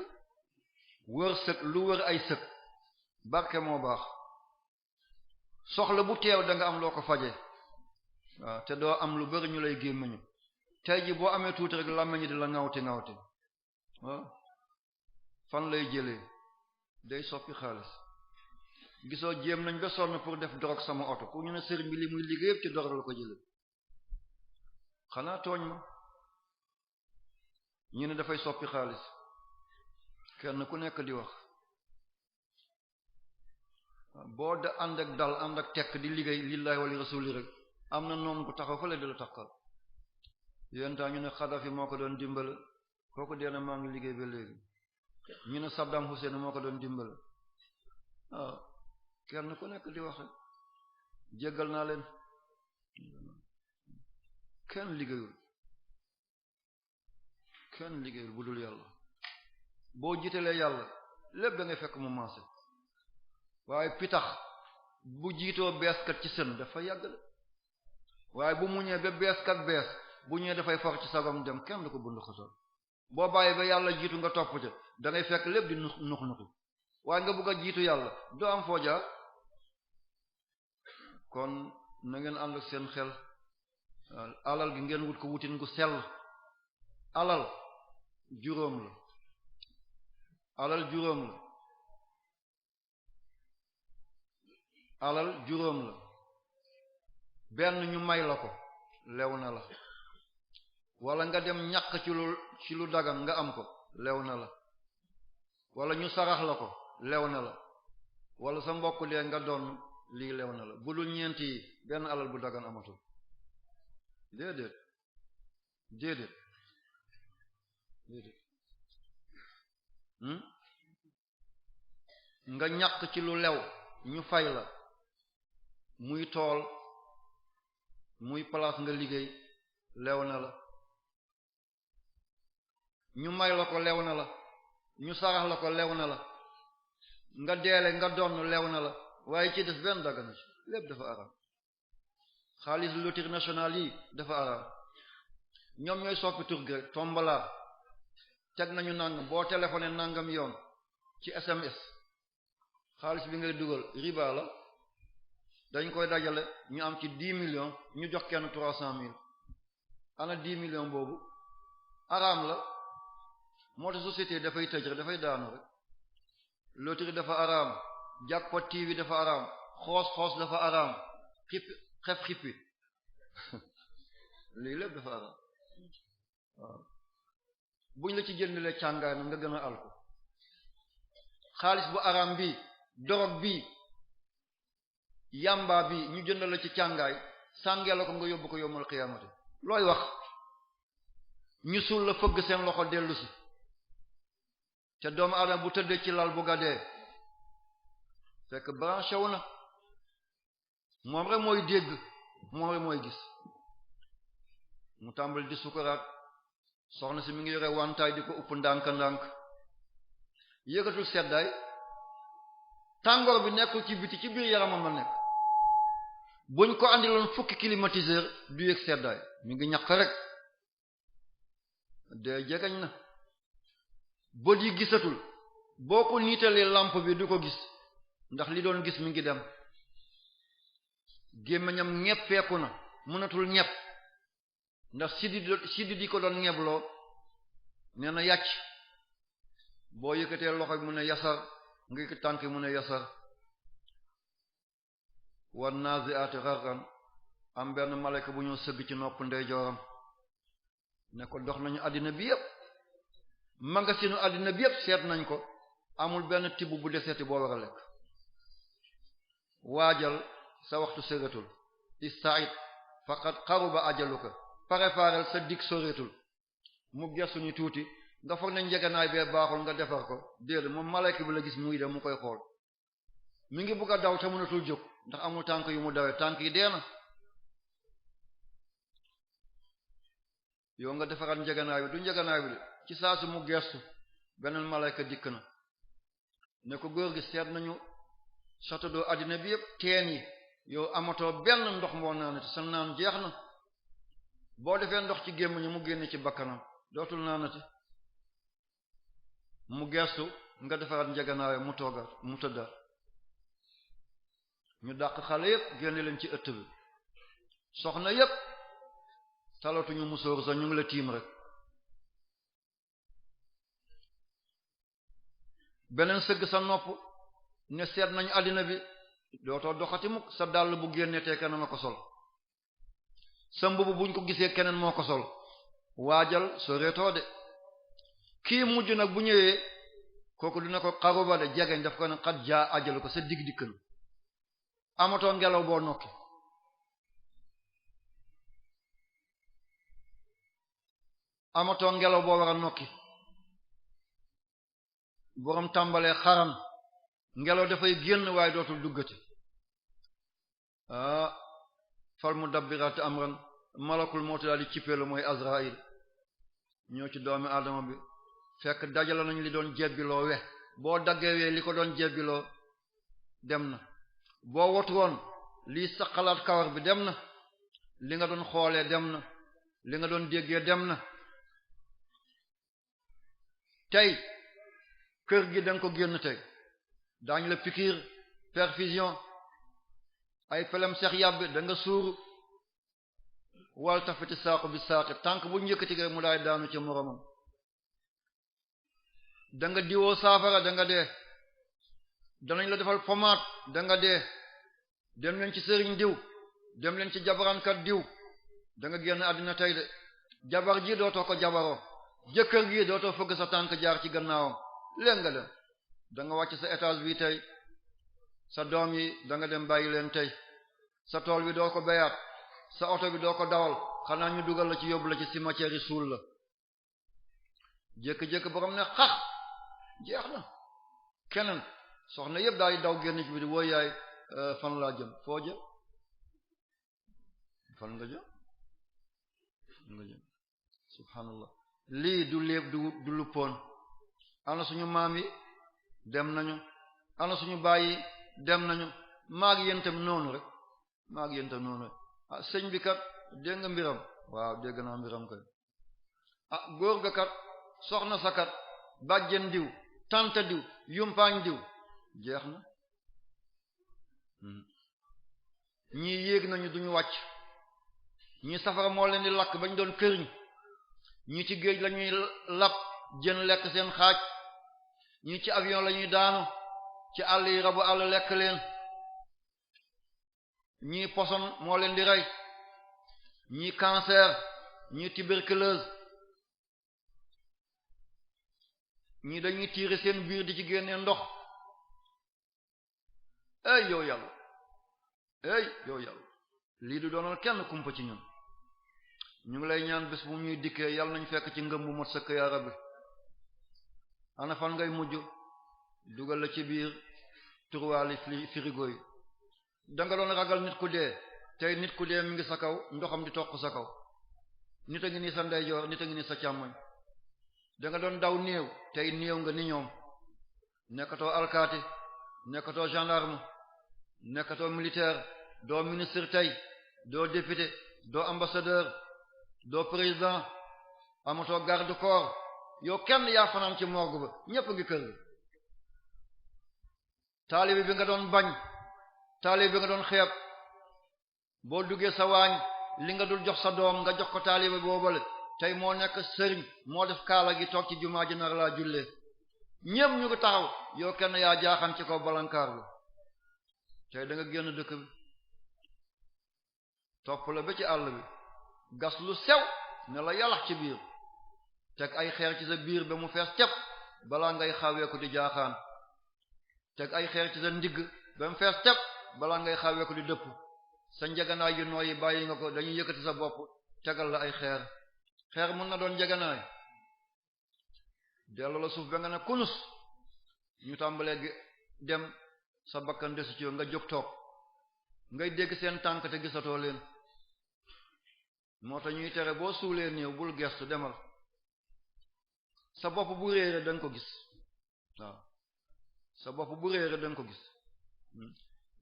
wërsëg lu wër ay sëg barke moo baax soxla bu teew da nga am loo ko faje waaw te doo am lu bari ñu lay gémmiñu tey ji boo amee tuuti rek làmmiñ di la ŋawti waaw fan lay jëlee day soppi xaalis gisoo jéem nañ ba sonn pour def dorog sama oto pour ñu ne sëriñ bi li muy liggéey yëpp ci dorog la ko jëlee xanaa tooñ ma ñu ne dafay soppi xaalis kenn ku nekk di wax boo da ànd ak dal ànd ak tekk di liggéey lillahi wali rasuli rek am na noonu ku taxaw fële di la takkal yentaa ñu ne Xadafi moo ko doon dimbale kooku deena maa ngi liggéey ba léegi ñu ne Saddam Hussein moo ko doon dimbale waaw kenn ku nekk di wax rek jéggal naa leen kenn liggéeyul bu dul yàlla boo jiitalee yàlla lépp da ngay fekk mu maase waaye pitax bu jiitoo beeskat ci sën dafa yàgg de waaye bu muñee ba beeskat bees bu ñëwee dafay for ci sagom dem kenn du ko bund xatal boo bàyyi ba yàlla jiitu nga topp ca da ngay fekk lépp di nuxi waaye nga bëgg a jiitu yàlla doo am foo jaar kon na ngeen ànd ak seen xel alal gi ngeen wut ko wutin gu sell alal juróom la alal juróom la alal juróom la benn ñu may la ko lew na la wala nga dem ñàkk ci lu dagan nga am ko lew na la wala ñu sarax la ko lew na la wala sa mbokk dee nga doon lii lew na la bu dul ñeent yi benn alal bu dagan amatul déedéet déedéet déedéet nga ñàkk ci lu lew ñu fay la muy tool muy place nga liggéey lew na la ñu may la ko lew na la ñu sarax la ko lew na la nga deele nga donn lew na la waaye ci def benn dagana ci lépp dafa araam xaalis loterie nationale yi dafa araam ñoom ñooy soppi tur gi rek tombala teg nañu nangam boo téléphoné nangam yoon ci SMS xaalis bi ngay dugal riba la dañ koy dajale ñu am ci 10 millions ñu jox kenn 300 000 ana 10 millions boobu araam la moo tax société dafay tëj rek dafay daanu rek loterie dafa araam jackpot TV dafa araam xoos dafa araam xippi lii lépp dafa araam waaw buñ la ci jëndalee càngaay na nga gën a alko xaalis bu araam bi dorog bi yamba bi ñu jëndal la ci càngaay sàngee la ko nga yóbbu ko yomal xiyaamati looy wax ñu suul la fëgg seen loxo dellu si te doomu aadama bu tëddee ci lal bu gadee fekk branché wu na moom rek mooy dégg moom rek mooy gis mu tàmbali di sukaraat soxna si mi ngi yore wantaay di ko upp ndànk-ndànk yëgatul seddaay tàngoor bi nekkul ci biti ci biir yaramam la nekk buñ ko andiloon fukki climatiseur du yëg seddaay mi ngi ñaq rek dee jegeñ na bët yi gisatul boo ko niitalee lampe bi du ko gis ndax li doon gis mi ngi dem gémmiñam ñeppeeku na mënatul ñepp ndax siddi di ko doon ñebloo nee na yàcc boo yëkkatee loxo bi mu ne yasar nga yëkkati tànk mu ne yasar wan nazi'ati gharqan am benn malayka bu ñëw sëgg ci nopp ndeyjooram ne ko dox nañu àddina bi yépp magasinu àddina bi yépp seet nañ ko amul benn tibb bu deseeti boo war a lekk waajal sa waxtu sératul ista'id faqad qaruba ajaluka préparel sa dig soreetul mu gestu ni tuuti nga foog ne njeganaay bee baaxul nga defar ko déedéet moom malayka bi la gis muy dem mu koy xool mi ngi bugg a daw te mënatul jóg ndax amul tànk yu mu dawee tànk yi dee na yow nga defaraat njeganaay bi du njeganaay bi de ci saa su mu gestu beneen malayka dikk na ne ko góor gi seet nañu château d'eau addina bi yëpp teen yi yow amatoo benn ndox moo naanati sa naan jeex na boo defee ndox ci gémmiñu mu génne ci bakkanam dootul naanati mu gestu nga defaraat njeganaay mu toogaat mu tëddaat ñu dàq xale yëpp génne leen ci ëtt bi soxna yëpp talatuñu musóor sax ñu ngi la tiim rek beneen sëgg sa nopp ne seet nañu àddina bi dootoo doxati mukk sa dàll bu génnee te keneen a ko sol sa mbubb buñ ko gisee keneen moo ko sol waajal soo reetoo de kii mujj nag bu ñëwee kooku dina ko xaruba de jegeñ daf ko ne xat jaa ajalu ko sa digg dikk na amatoo ngelaw boo nokki amatoo ngelaw boo war a nokki boroom tàmbalee xaran ngelaw dafay génn waaye dootul duggati fal mudabbirati amran malakul mawt daal di cippeelu mooy Azraïl ñoo ci doomi aadama bi fekk dajale nañu li doon jebbiloo we boo daggee wee li ko doon jebbiloo dem na boo wotu woon lii sa xalaat kawar bi dem na li nga doon xoolee dem na li nga doon déggee dem na tey kër gi danga ko génn tey daañ la pikiir perfusion ay pelem seex yàbbi da nga suuru wal tafati saaqu bi saaqi tànk bu njëkkati rek mu daay daanu ci moromam da nga diwoo saafara da nga dee danañ la defal pomaat da nga dee dem leen ci sëriñ diw dem leen ci jabarankat diw da nga génn àddina tey de jabar ji dootoo ko jabaroo jëkkër gi dootoo fëgg sa tànk jaar ci gannaawam leen nga dem da nga wàcc sa étage bi tey sa doom yi da nga dem bàyyi leen tey sa tool bi doo ko béyaat sa oto bi doo ko dawal xanaa ñu dugal la ci yóbbu la ci cimetière yi suul la jékki-jékki borom ne xax jeex na keneen soxna yëpp daal di daw génn ci bi di wooy yaay fan laa jëm foo jëm fan nga jëm subhanallah lii du léeb du luppoon ana suñu maam yi dem nañu ana suñu baay yi dem nañu maag yentam noonu rek maag yentam noonu rek ah sëñ bi kat dégg nga mbiram waaw dégg naa mbiram kay ah góor ga kat soxna sa kat bàjjen diw tante diw yumpaañ diw jeex na ñii yéeg nañu duñu wàcc ñii safara moo leen di lakk bañ doon këriñ ñii ci géej lañuy lap jën lekk seen xaaj ñii ci avion lañuy daanu ci àll yi rabu àll lekk leen ñii poson moo leen di rey ñii cancer ñii tuberculose ñii dañuy tiire seen biir di ci génnee ndox ey yow yàlla lii du doonal kenn kumpa ci ñun ñu ngi lay ñaan bés bu ñuy dikkee yàlla nañ fekk ci ngëm bu mot sëkk yaa rabbi ana fan ngay mujj dugal la ci biir turwaali frigo yi danga doon ragal nit ku dee tey nit ku dee mi ngi sa kaw ndoxam di toq sa kaw nit a ngi nii sa ndeyjoor nit a ngi nii sa càmmoñ danga doon daw néew tey néew nga ni ñoom nekkatoo alkaati nekkatoo gendarme nekkatoo militaire doo ministre tey doo député doo ambassadeur doo président amatoo garde corps yow kenn yaa fanaan ci morgue ba ñépp ngi kër taalibe bi nga doon bañ taalibe bi nga doon xeeb boo duggee sa waañ li nga dul jox sa doom nga jox ko taalibe boobale tey moo nekk sëriñ moo def kaala gi toog ci jumaa ji nar laa jullee ñépp ñu ko taxaw yow kenn yaa jaaxan ci kaw balankaar bi tey da nga génn dëkk bi topp la ba ci àll bi gas lu sew ne la yalax ci biir teg ay xeer ci sa biir ba mu fees tepp balaa ngay xawee ko di jaaxaan teg ay xeer ci sa ndigg ba mu fees tepp balaa ngay xawee ko di dëpp sa njeganaay yu nooyi bàyyi nga ko dañuy yëkkati sa bopp tegal la ay xeer mën na doon njeganaay dellu la suuf ba nga ne kunus ñu tàmbalee dem sa bakkan desu ci nga jóg toog ngay dégg seen tànk te gisatoo leen moo tax ñuy tere boo suulee néew bul gestu demal sa bopp bu réere danga ko gis waaw sa bopp bu réere danga ko gis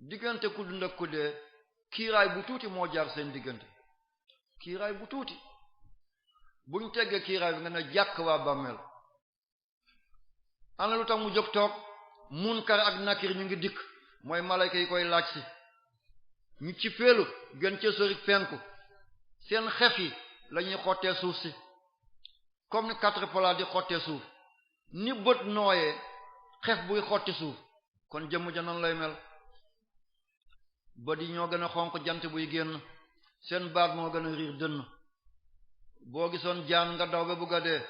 diggante ku dund ak ku dee kiiraay bu tuuti moo jaar seen diggante kiiraay bu tuuti buñ teggee kiiraay bi nga ne jàkk waa bàmmeel ana lu tax mu jóg toog munkar ak nakir ñu ngi dikk mooy malayka yi koy laaj si ñu ci peelu gën ca sori penku seen xef yi lañuy xottee suuf si comme ni quatre pala di xottee suuf ni bët nooyee xef buy xotti suuf kon jëmm ja noonu lay mel bët yi ñoo gën a xonq jant buy génn seen baat moo gën a riir dënn boo gisoon jaan nga daw ba bugg a dee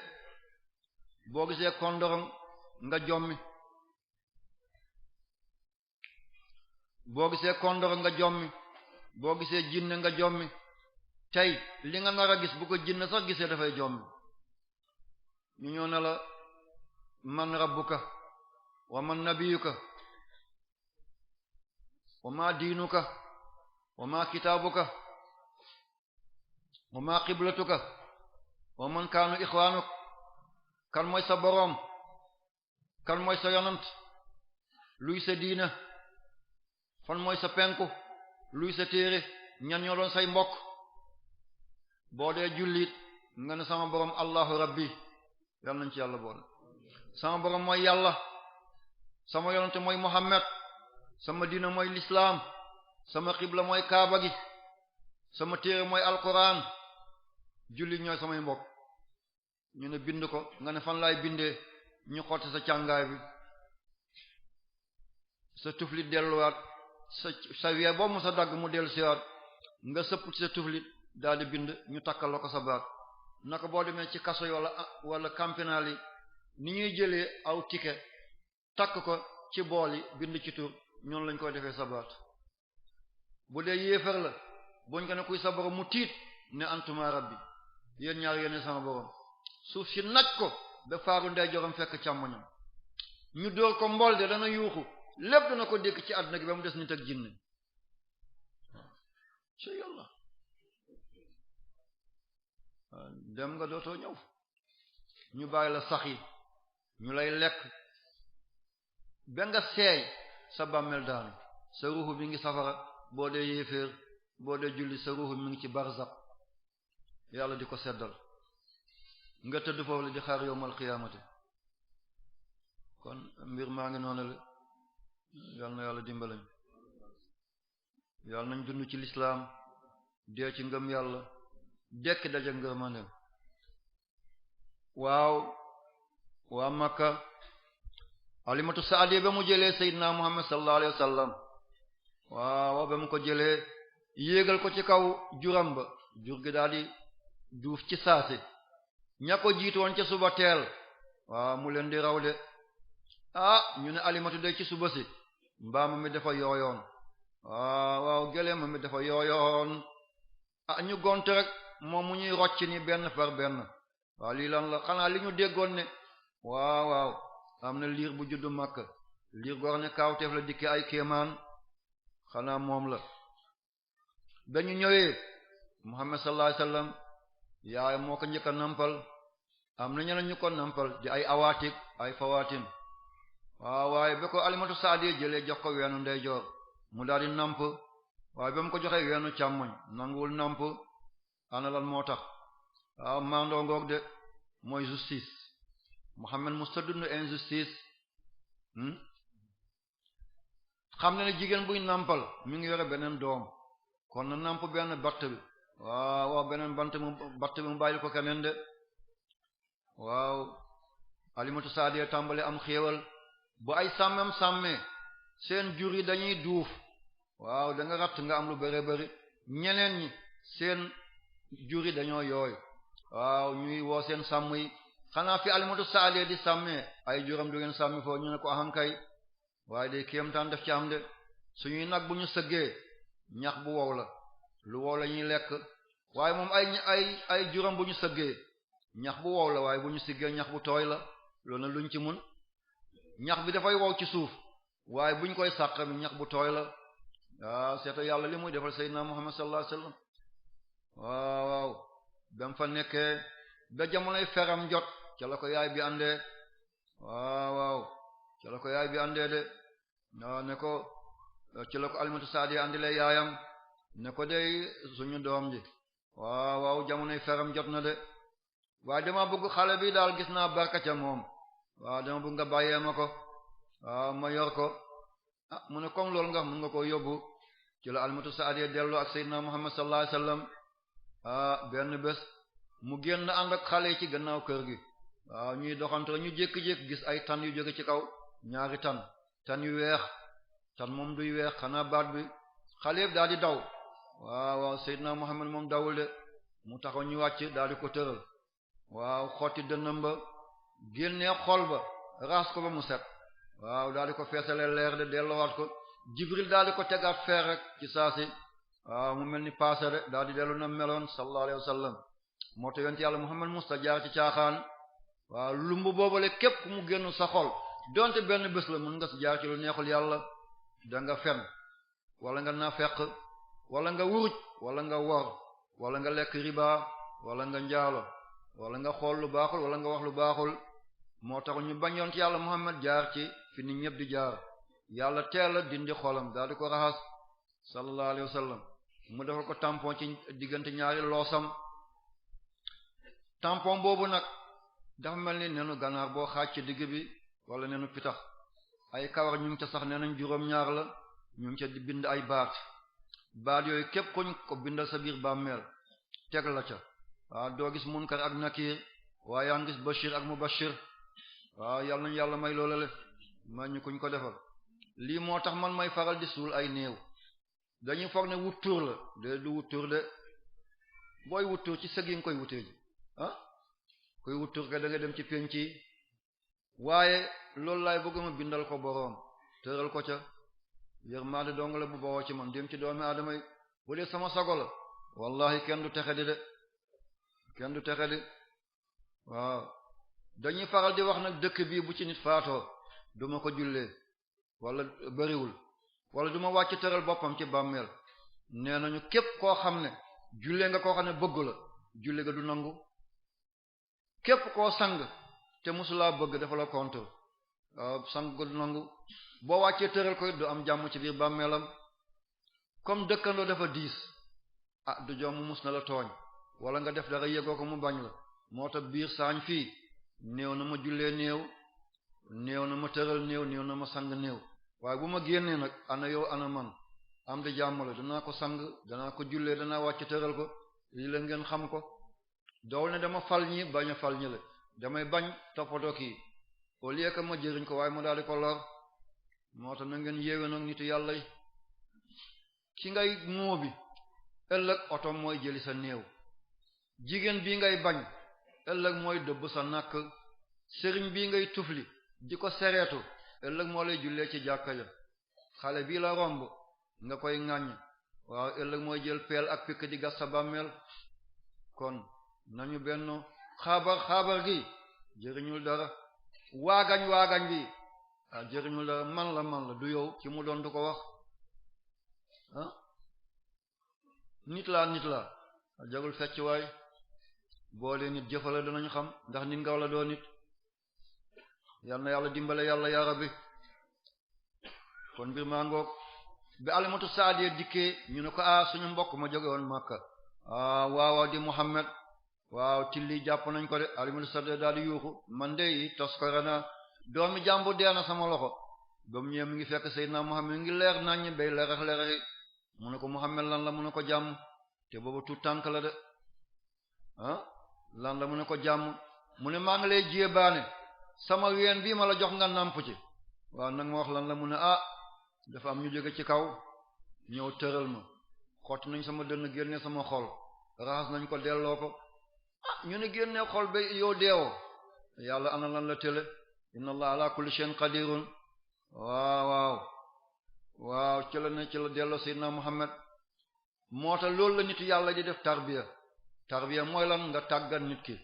boo gisee kondorong nga jommi boo gisee kondorong nga jommi boo gisee jinne nga jommi tey li nga nar a gis bu ko jinne sax gisee dafay jommi ñu ñëw ne la man rabbuka wa man nabiyuka wa ma diinuka wa ma kitaabuka wa ma qiblatuka wa man kaanu ixwaanuk kan mooy sa boroom kan mooy sa yonant luy sa diina fan mooy sa penku luy sa téere ñan ñoo doon say mbokk boo dee jullit nga ne sama boroom allahu rabbi yàlla nañ ci yàlla boole sama boroom mooy yàlla sama yonante mooy muhammad sama diina mooy lislaam sama xibla mooy kaaba gi sama téere mooy alquran julli ñooy samay mbokk ñu ne bind ko nga ne fan laay bindee ñu xotti sa càngaay bi sa tuflit delluwaat sa wee boo mu sa dagg mu dellu siwaat nga sëpp ci sa tuflit daal di bind ñu takkal la ko sa baat naka boo demee ci kaso yi wala campénal yi ni ñuy jëlee aw ticket takk ko ci bool yi bind ci tur ñoonu lañ koy defee sa baat bu dee yéefar la buñ ko ne kuy sa borom mu tiit ne antuma rabbi yéen ñaar yéene sama borom suuf si naj ko ba faaru ndey joram fekk càmmoñam ñu dóor ko mbol de dana yuuxu lépp dana ko dékk ci àdduna gi ba mu des nit ak jinne ci yàlla dem nga dootoo ñëw ñu bàyyi la sax yi ñu lay lekk ba nga seey sa bàmmeel daanu sa ruuxu mi ngi safara boo dee yéeféer boo dee julli sa ruuxu mi ngi ci barzak yàlla di ko seddal nga tëdd foofu la di xaar yowmal xiyaamati kon mbir maa ngi noonu la yal na yàlla dimbalañ yàlla nañ dund ci lislaam dee ci ngëm yàlla dekki daje ngërmande waaw waa Makka alimatu saadiya ba mu jëlee Seydina Muhammad sallallahu alayhi wasallam waaw ba mu ko jëlee yéegal ko ci kaw juram ba jur gi daal di duuf ci saasi ña ko jiitu woon ca suba teel waaw mu leen di raw de ñu ne alimatu day ci suba si mbaama mi dafa yooyoon waaw gëléem mi dafa yooyoon ñu gont rek moom mu ñuy rocc ni benn par benn waaw lii lan la xanaa li ñu déggoon ne waaw am na liir bu juddu Makka liir goo xam ne kaawteef la dikkee ay kéemaan xanaa moom la ba ñu ñëwee Muhammad sallallahu alayhi wasallam yaay moo ko njëkk a nampal am na ñeneen ñu ko nampal di ay awaatik ay fawaatin waaye ba ko alimatu saadi jëlee jox ko weenu ndeyjoor mu daal di namp waaye ba mu ko joxee weenu càmmoñ nanguwul namp ana lan moo tax mandoo ngoog de mooy justice Muhammad musta dund injustice xam ne ne jigéen buy nampal mi ngi yore beneen doom kon na namp benn batt bi waaw beneen batt bi mu bàyyil ko keneen de waaw alimatu saadi tàmbale am xéewal bu ay sàmmam sàmmee seen jur yi dañuy duuf waaw da nga ratt nga am lu bëri bëri ñeneen ñi seen jur yi dañoo yooy waaw ñuy woo seen sàmm yi xanaa fi alimatu saadi di sàmmee ay juram du ngeen sàmmi foofu ñu ne ko ahankay waaye day kéemtaan def ci am de suñuy nag bu ñu sëggee ñax bu wow la lu wow la ñuy lekk waaye moom ay juram bu ñu sëggee ñax bu wow la waaye bu ñu siggee ñax bu tooy la loolu na luñ ci mun ñax bi dafay wow ci suuf waaye buñ koy sàq mi ñax bu tooy la waaw seeta yàlla li muy defal Seydina Muhammad sallallahu alayhi wasallam waaw bam fa nekkee ba jamonoy feram jot ca la ko yaay bi àndee waaw ca la ko yaay bi àndee de waaw ne ko ci la ko alimatu saadi àndile yaayam ne ko dey suñu doom ji waaw jamonoy feram jot na de waaye dama bëgg xale bi daal gis naa barka ca moom waaw dama bëgg nga bàyyee ma ko waaw ma yor ko mu ne comme loolu nga mën nga ko yóbbu ci la alimatu saadi dellu ak Seydina Muhammad sallallahu alayhi wasallam benn bés mu génn ànd ak xale yi ci gannaaw kër gi waaw ñuy doxantu ñu jékki-jékki gis ay tan yu jóge ci kaw ñaari tan yu weex tan moom duy weex xanaa baat bi xale yëpp daal di daw waaw Seydina Muhammad moom dawul de mu taxaw ñu wàcc daal di ko tëral waaw xotti dënnam ba génnee xol ba raas ko ba mu set waaw daal di ko feesale leer de delloowaat ko Jibril daal di ko tegaat feer rek ci saasi waaw mu mel ni paase de daal di dellu na meloon sallallahu alayhi wasallam moo tax yonent yàlla Muhammad musta jaar ci caaxaan waaw lumbu boobale képp ku mu génn sa xol donte benn bés la mën nga si jaar ci lu neexul yàlla da nga fen wala nga nafeq wala nga wuruj wala nga wor wala nga lekk riba wala nga njaalo wala nga xool lu baaxul wala nga wax lu baaxul moo tax ñu bañ yonent yàlla Muhammad jaar ci fi nit ñëpp di jaar yàlla teel a dindi xolam daal di ko raxas sallallahu alayhi wasallam mu defal ko tampon ci diggante ñaari loosam tampon boobu nag dafa mel ni nenu ganaar boo xaaj ci digg bi wala nenu pitax ay kawar ñu ngi ca sax nee nañ juróom-ñaar la ñu ngi ca di bind ay baat yooyu képp kuñ ko bindal sa biir bàmmeel teg la ca waaw doo gis munkar ak nakir waaye yaa ngi gis bashir ak mubashir waaw yal nañu yàlla may loola le ma ñu kuñ ko defal lii moo tax man may faral di suul ay néew dañuy foog ne wut tur la de du wut tur de booy wut tur ci sëg yi nga koy wutee ji ah koy wut tur ka da nga dem ci penc yi waaye loolu laay bëgg ma bindal ko boroom tëral ko ca yërmande dong la bu bawoo ci man dem ci doomi aadama yi bu dee sama sago la wallahi kenn du texe di de kenn du texe di waaw dañuy faral di wax nag dëkk bii bu ci nit faatoo duma ko jullee wala bariwul wala duma wàcc tëral boppam ci bàmmeel nee nañu képp koo xam ne jullee nga koo xam ne bëgg la julli nga du nangu képp koo sang te musulaa bëgg dafa la contre waaw sang nga du nangu boo wàccee tëral ko du am jàmm ci biir bàmmeelam comme dëkkandoo dafa diis ah du jom mus na la tooñ wala nga def dara yëgoo ko mu bañ la moo tax biir saañ fii néew na ma jullee néew na ma tëral néew na ma sang néew waaye bu ma génnee nag ana yow ana man am di jàmm la danaa ko sang danaa ko jullee danaa wàcc tëral ko lii la ngeen xam ko dool ne dama fal ñi bañ a fal ñi la damay bañ toppatoo kii au lieu que ma jëriñ ko waaye ma daal di ko lor moo tax na ngeen yéwé nag nitu yàlla yi ki ngay moo bi ëllëg oto mooy jëli sa néew jigéen bii ngay bañ ëllëg mooy dëbb sa nakk sëriñ bii ngay tufli di ko sereetu ëllëg moo lay jullee ci jàkka ja xale bii la romb nga koy ŋàññ waaw ëllëg mooy jël peel ak pikk di gas sa bàmmeel kon nañu benn xaabar gi jëriñul dara waagañ bi jëriñul dara man la du yow ci mu doon du ko wax ah nit laa jagul fecc waay boole nit jëfala danañu xam ndax nit nga wala doo nit yal na yàlla dimbale yàlla ya rabbi kon mbir maa ngoog bi alimatu saadiya dikkee ñu ne ko suñu mbokk ma jóge woon Makka waaw di Muhammad waaw tilli jàpp nañ ko de alimatu saadiya daal di yuuxu man de toskore na doomi jàmbu deena sama loxo ba mu ñëwee mi ngi fekk Seydina Muhammad mi ngi leer naññ bay leerax mu ne ko Muhammad lan la mu ne ko jàmm te boobu tuut tànk la de lan la mu ne ko jàmm mu ne maa ngi lay jéebaane sama ween bii ma la jox nga nàmp ci waaw nag ma wax lan la mu ne dafa am ñu jóge ci kaw ñëw tëral ma xotti nañ sama dënn génne sama xol raxas nañ ko delloo ko ñu ne génne xol ba yow deewoo yàlla ana lan la tële inna allah ala kulli shay'in qadirun waaw ci la delloo sayyidina Muhammad moo tax loolu la nit yàlla di def tarbiya mooy lan nga tàggat nit ki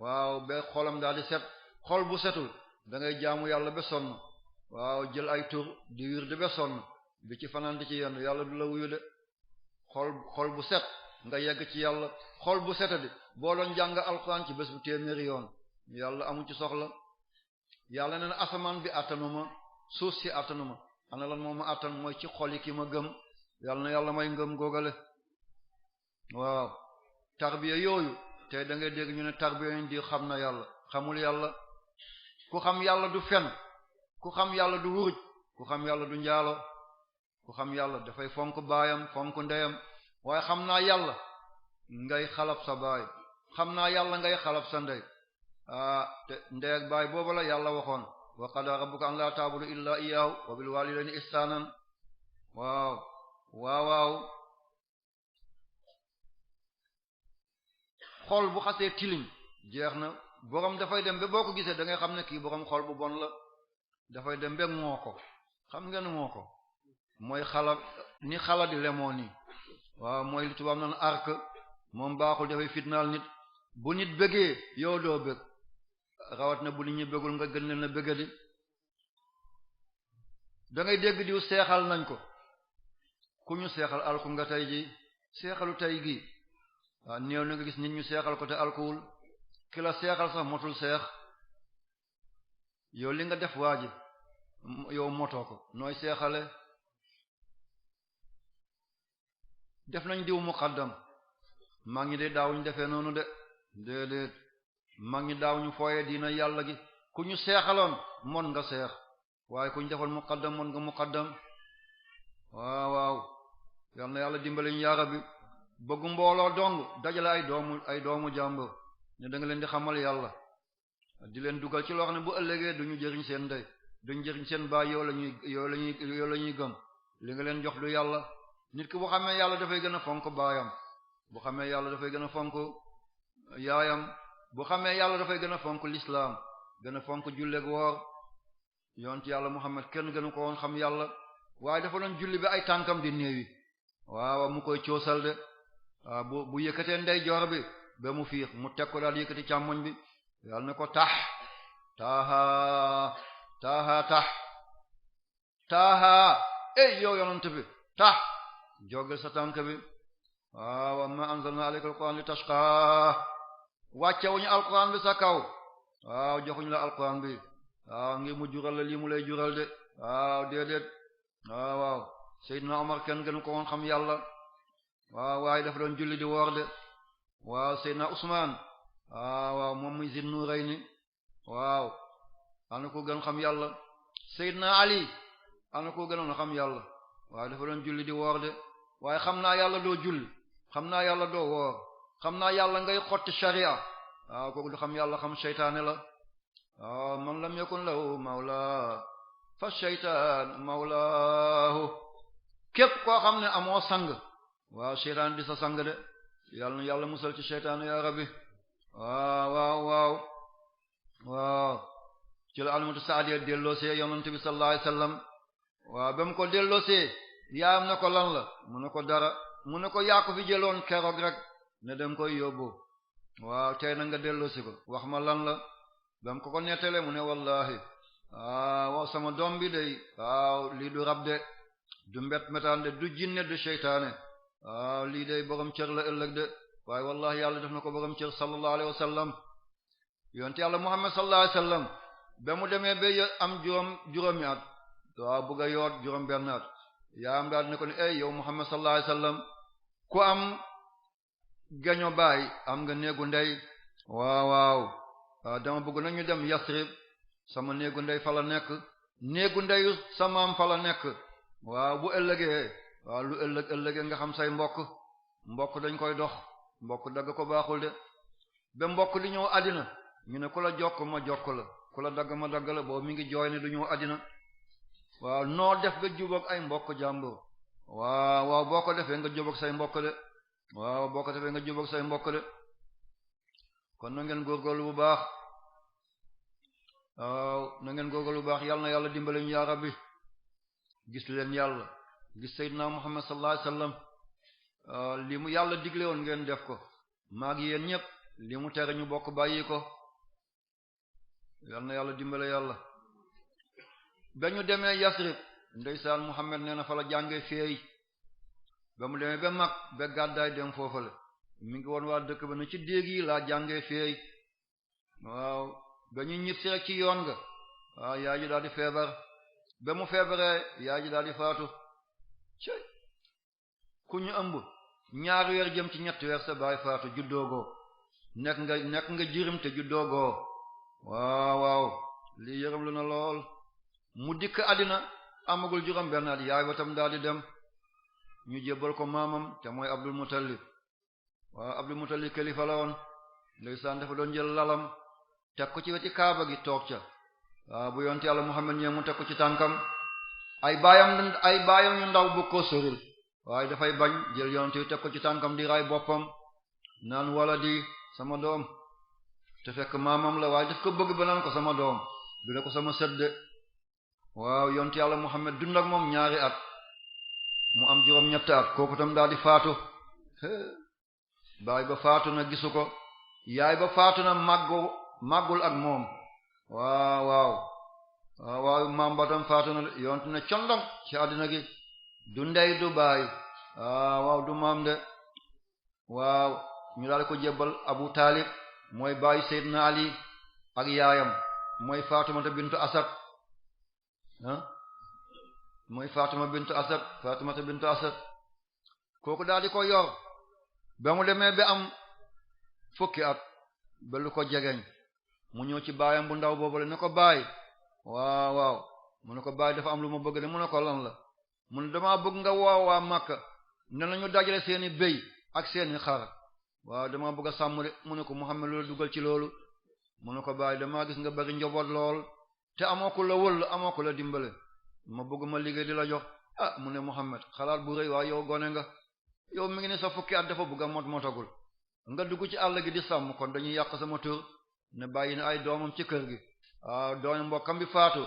waaw ba xolam daal di set xol bu setul da ngay jaamu yàlla ba sonn waaw jël ay tur di wirde ba sonn bi ci fanaan di ci yenn yàlla du la wuyu de xol bu set nga yegg ci yàlla xol bu setadi boo doon jàng alxuraan ci bés bu téeméeri yoon yàlla amu ci soxla yàlla nee na asamaan bi attanuma suuf si attanuma ana lan moo ma attan mooy ci xol yi ki ma gëm yàlla na yàlla may ngëm góogale waaw tarbiya yooyu tey da ngay dégg ñu ne tarbiya yi di xam na yàlla xamul yàlla ku xam yàlla du fen ku xam yàlla du wuruj ku xam yàlla du njaalo ku xam yàlla dafay fonk baayam fonk ndeyam waaye xam naa yàlla ngay xalab sa baay xam naa yàlla ngay xalab sa ndey te ndey ak baay boobu la yàlla waxoon wa qada rabbuka an la ta'budu illa iyyahu wa bil walidayni ihsanan waaw xol bu xasee tilim jeex na boroom dafay dem ba boo ko gisee da ngay xam ne kii boroom xol bu bon la dafay dem ba ŋoo ko xam ngeen ŋoo ko mooy xala di lemoo nii waaw mooy li tubaab naan arc moom baaxul dafay fitnaal nit bu nit bëggee yow doo bëgg rawat na bu nit ñi bëggul nga gën leen a bëgga di da ngay dégg diw seexal nañ ko ku ñu seexal alku nga tey ji seexalu tey gi waaw néew na nga gis nit ñu seexal ko te alkuwul ki la seexal sax motul seex yow li nga def waa ji yow motoo ko nooy seexale def nañ diw muqaddam mag ñi de daawuñu defee noonu de déedéet mag ñi daawuñu fooye diina yàlla gi ku ñu seexaloon mon nga seex waaye ku ñu defal muqaddam mon nga muqaddam waaw yal na yàlla dimbali ñu yaa rabbi bëgg mbooloo dong dajale ay doomu jàmbur ne da nga leen di xamal yàlla di leen dugal ci loo xam ne bu ëllëgee duñu jëriñ seen ndey duñu jëriñ seen baay yow la ñuy gëm li nga leen jox du yàlla nit ki bu xamee yàlla dafay gën a fonk baayam bu xamee yàlla dafay gën a fonk yaayam bu xamee yàlla dafay gën a fonk l'islam gën a fonk julleek woor yonent yàlla Muhammad kenn gënu ko woon xam yàlla waaye dafa doon julli bi ay tànkam di néewi waaw mu koy coosal de waaw bu yëkkatee ndey joor bi ba mu fiix mu teg ko daal yëkkati càmmoñ bi yàlla ne ko tax taaha ey yow yonent bi tax jógal sa tànk bi waaw ma anzalna alayka alquran li tashqa wàccewuñu alquran bi sa kaw waaw joxuñu la alquran bi waaw ngir mu jural la lii mu lay jural de waaw déedéet waaw Seydina Omar kenn gënu ko woon xam yàlla waaw waaye dafa doon julli di woor de waaw Seydina Usmaan waaw moom muy Zin Nurayni waaw ana ko gën xam yàlla Seydina Ali ana ko gënoon xam yàlla waaye dafa doon julli di woor de waaye xam naa yàlla doo julli xam naa yàlla doo woor xam naa yàlla ngay xotti sharia waaw kooku du xam yàlla xam seytaane la waaw man lam yakun lahu mawla fa shaytaan mawlaahu képp koo xam ne amoo sang waaw seytaan di sa sang de yàlla na yàlla musal ci seytaan ya rabbi waaw ci la alimatu saadiya delloosee yonent bi sallallahu alayhi wasallam waaw ba mu ko delloosee yaayam na ko lan la mu ne ko dara mu ne ko yaa ko fi jëloon keroog rek ne dem koy yóbbu waaw tey na nga delloosi ko wax ma lan la ba mu ko nettale mu ne wallahi waaw sama doom bi day waaw lii du rab de du metaan de du jinne du seytaane waaw lii day borom cër la ëllëg de waaye wallahi yàlla def na ko borom cër sallallahu alayhi wasallam yonte yàlla Muhammad sallallahu alayhi wasallam ba mu demee ba am juróomi at waaw bëgg a yoot juróom benn at yaam daal ne ko ne ey yow Muhammad sallallahu alayhi wasallam ku am gaño baay am nga néegu ndey waaw dama bëgg nañu dem Yasrib sama néegu ndey fa la nekk néegu ndeyu samaam fa la nekk waaw bu ëllëgee waaw lu ëllëgee nga xam say mbokk dañ koy dox mbokk dagg ko baaxul de ba mbokk di ñëw àddina ñu ne ku la jokk ma jokk la ku la dagg ma dagg la boobu mi ngi jooy ne du ñëw àddina waaw noo def ba jubóog ay mbokk jàmbur waaw boo ko defee nga jubóog say mbokk de waaw boo ko defee nga jubóog say mbokk de kon na ngeen góorgóorlu bu baax waaw na ngeen góorgóorlu bu baax yàlla na yàlla dimbale ñu yaa rabbi gis leen yàlla gis Seydina Muhammad sallallahu alayhi wasallam li mu yàlla digle woon ngeen def ko maag yéen ñëpp li mu tere ñu bokk bàyyi ko yàlla na yàlla dimbale yàlla ba ñu demee Yasrib ndeysaan Muhammad nee na fa la jàngee feey ba mu demee ba mag ba gàddaay dem foofale mi ngi woon waa dëkk ba ne ci déeg yi laa jàngee feey waaw ba ñu ñib si rek ci yoon nga waaw yaay ji daal di feebar ba mu feebaree yaay ji daal di faatu cey ku ñu ëmb ñaari weer jëm ci ñetti weer sa baay faatu juddoogoo nekk nga jirim te juddoogoo waaw lii yërëm lu na lool mu dikk àddina amagul juróom benn at yaay ba tam daal di dem ñu jébbal ko maamam te mooy Abdul Muttalib waaw Abdul Muttalib kilifa la woon ndeysaan dafa doon jël lalam teg ko ci weti kaaba gi toog ca waaw bu yonte yàlla Muhammad ñee mu teg ko ci tànkam ay baayam yu ndaw bu ko soril waaye dafay bañ jël yonte yi teg ko ci tànkam di raay boppam naan wala di sama doom te fekk maamam la waaye daf ko bëgg ba naan ko sama doom du la ko sama sëdde waaw yonte yàlla Muhammad dund ak moom ñaari at mu am juróom ñetti at kooku tam daal di faatu baay ba faatu na gisu ko yaay ba faatu na màggul ak moom waaw maam ba tam faatu na yonte ne condom ci àddina gi du ndey du baay waaw du maam de waaw ñu daal ko jébbal Abu Talib mooy baayu Seydina Ali ak yaayam mooy Fatumata bintu Asad Fatumata bintu Asad kooku daal di ko yor ba mu demee ba am fukki at ba lu ko jegeñ mu ñëw ci baayam bu ndaw boobu la ne ko baay waaw mu ne ko baay dafa am lu ma bëgg de mu ne ko lan la mu ne damaa bëgg nga woo waa Makka ne nañu dajale seeni béy ak seeni xar waaw dama bëgg a sàmm de mu ne ko Muhammad loolu dugal ci loolu mu ne ko bàyyi damaa gis nga bari njaboot lool te amoo ko la wël amoo ko la dimbale ma bëgg ma liggéey di la jox ah mu ne Muhammad xalaat bu rëy waaye yow gone nga yow mi ngi ne sa fukki at dafa bëgg a motagul nga dugg ci àll gi di sàmm kon dañuy yàq sama tur ne bàyyi na ay doomam ci kër gi waaw doom mbokkam bi faatu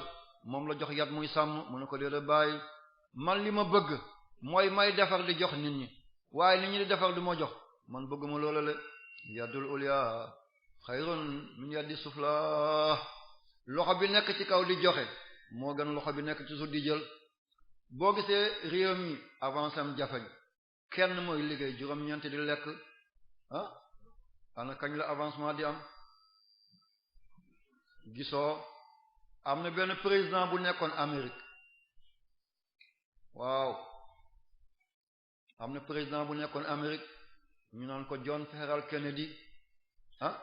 moom la jox yat muy sàmm mu ne ko déedéet bàyyi man li ma bëgg mooy may defar di jox nit ñi waaye nit ñi di defar du ma jox man bëgg ma loola le yaddul ulya xayrun min yaddi sufla loxo bi nekk ci kaw di joxe moo gën loxo bi nekk ci suuf di jël boo gisee réew mi avancé am jafeñ kenn mooy liggéey juróom-ñeent di lekk ah ana kañ la avancement di am gisoo am na benn président bu nekkoon Amérique waaw am na président bu nekkoon Amérique ñu naan ko John Fitzgerald Kennedy ah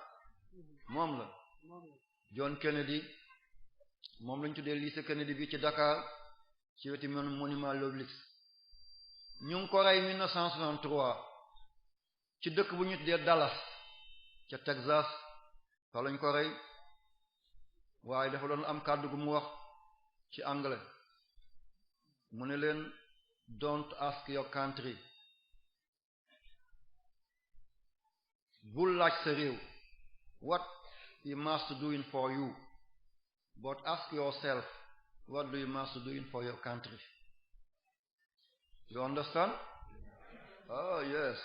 moom la John Kennedy moom lañ tuddee lycée Kennedy bi ci Dakar ci weti monument l'Obélisque ñu ngi ko rey 1963 ci dëkk bu ñu tuddee Dallas ca Texas fa lañ ko rey waaye dafa doon am kàddu gu mu wax ci anglais mu ne leen don't ask your country bul laaj sa réew what he must doing for you but ask yourself what do you must doing for your country you understand oh yes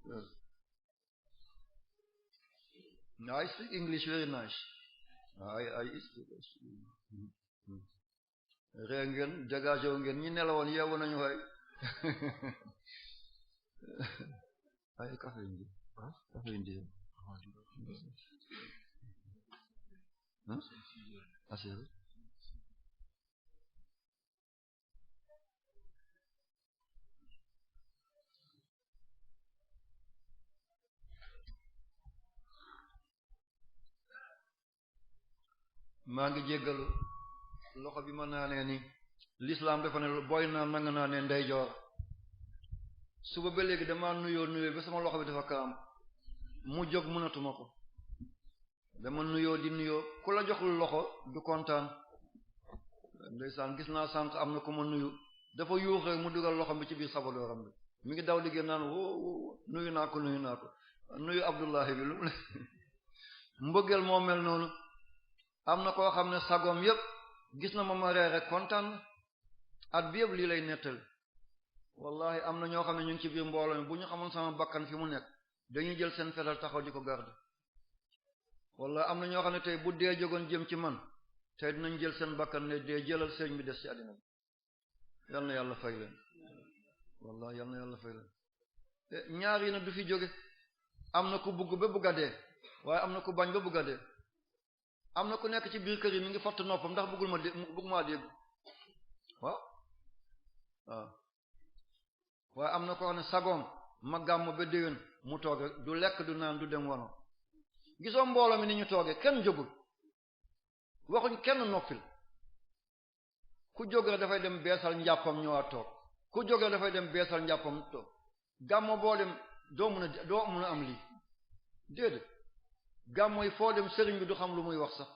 yes I speak English very nice I speak ree ngeen dégagé wu ngeen ñi nelawoon yeewu nañu waay ay café indi café indi assuré maa ngi jéggalu loxo bi ma naanee ni l'islam dafa ne booy naan na nga naanee ndeyjoor suba ba léegi dama nuyoo ba sama loxo bi dafa kaam mu jóg mënatuma ko dama nuyoo di nuyoo ku la joxul loxo du kontaan ndeysaan gis naa sànq am na ku ma nuyu dafa yuux rek mu dugal loxo bi ci biir sabadooram bi mi ngi daw liggéey naan woo nuyu naa ko nuyu Abdullahi bi lu mu ne mbëggeel moo mel noonu am na koo xam ne sagoom yépp gis na ma ree rek kontaan at bi yëpp lii lay nettal wallahi am na ñoo xam ne ñu ngi ci biir mbooloo mi bu ñu xamoon sama bakkan fi mu nekk dañuy jël seen fetal taxaw di ko garde wallahi am na ñoo xam ne tey bu dee jógoon jëm ci man tey dinañ jël seen bakkan ne dee jëlal sëñ bi des ci àddina bi yal na yàlla fay leen wallahi yal na yàlla fay leen ñaar yi nag du fi jóge am na ku bugg ba bugg a dee waaye am na ku bañ ba bugg a dee am na ku nekk ci biir kër yi mi ngi fatt noppam ndax bëggul maa dégg waaw waaye am na ko xam ne sagoom ma gàmm ba déwén mu tooge du lekk du naan du dem wono gisoo mbooloo mi ni ñu tooge kenn jógul waxuñ kenn noppil ku jóg rek dafay dem beesal njàppam ñëwaat toog ku jóg rek dafay dem beesal njàppam toog gàmmo boo dem doo mun a am lii déedéet gàmmo yi foo dem sëriñ bi du xam lu muy wax sax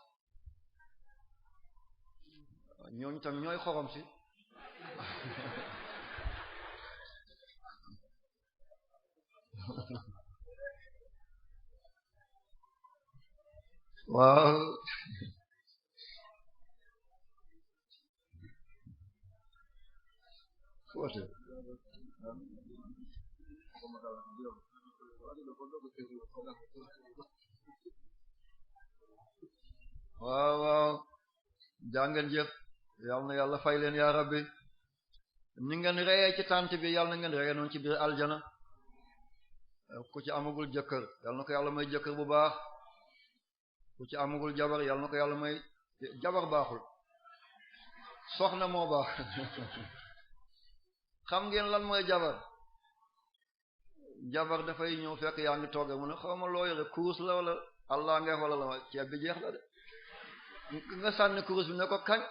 ñooñu tam ñooy xorom si waaw foote waaw jàngeen jëf yal na yàlla fay leen yaa rabbi ni ngeen reyee ci tànt bi yal na ngeen reyee noonu ci biir aljana ku ci amagul jëkkër yal na ko yàlla may jëkkër bu baax ku ci amagul jabar yal na ko yàlla may jabar baaxul soxna moo baax xam ngeen lan mooy jabar dafay ñëw fekk yaa ngi togge mu ne xaw ma loo yore kurus la wala allah nga wala la ceeb bi jeex la de nga sànni kurus bi ne ko kañ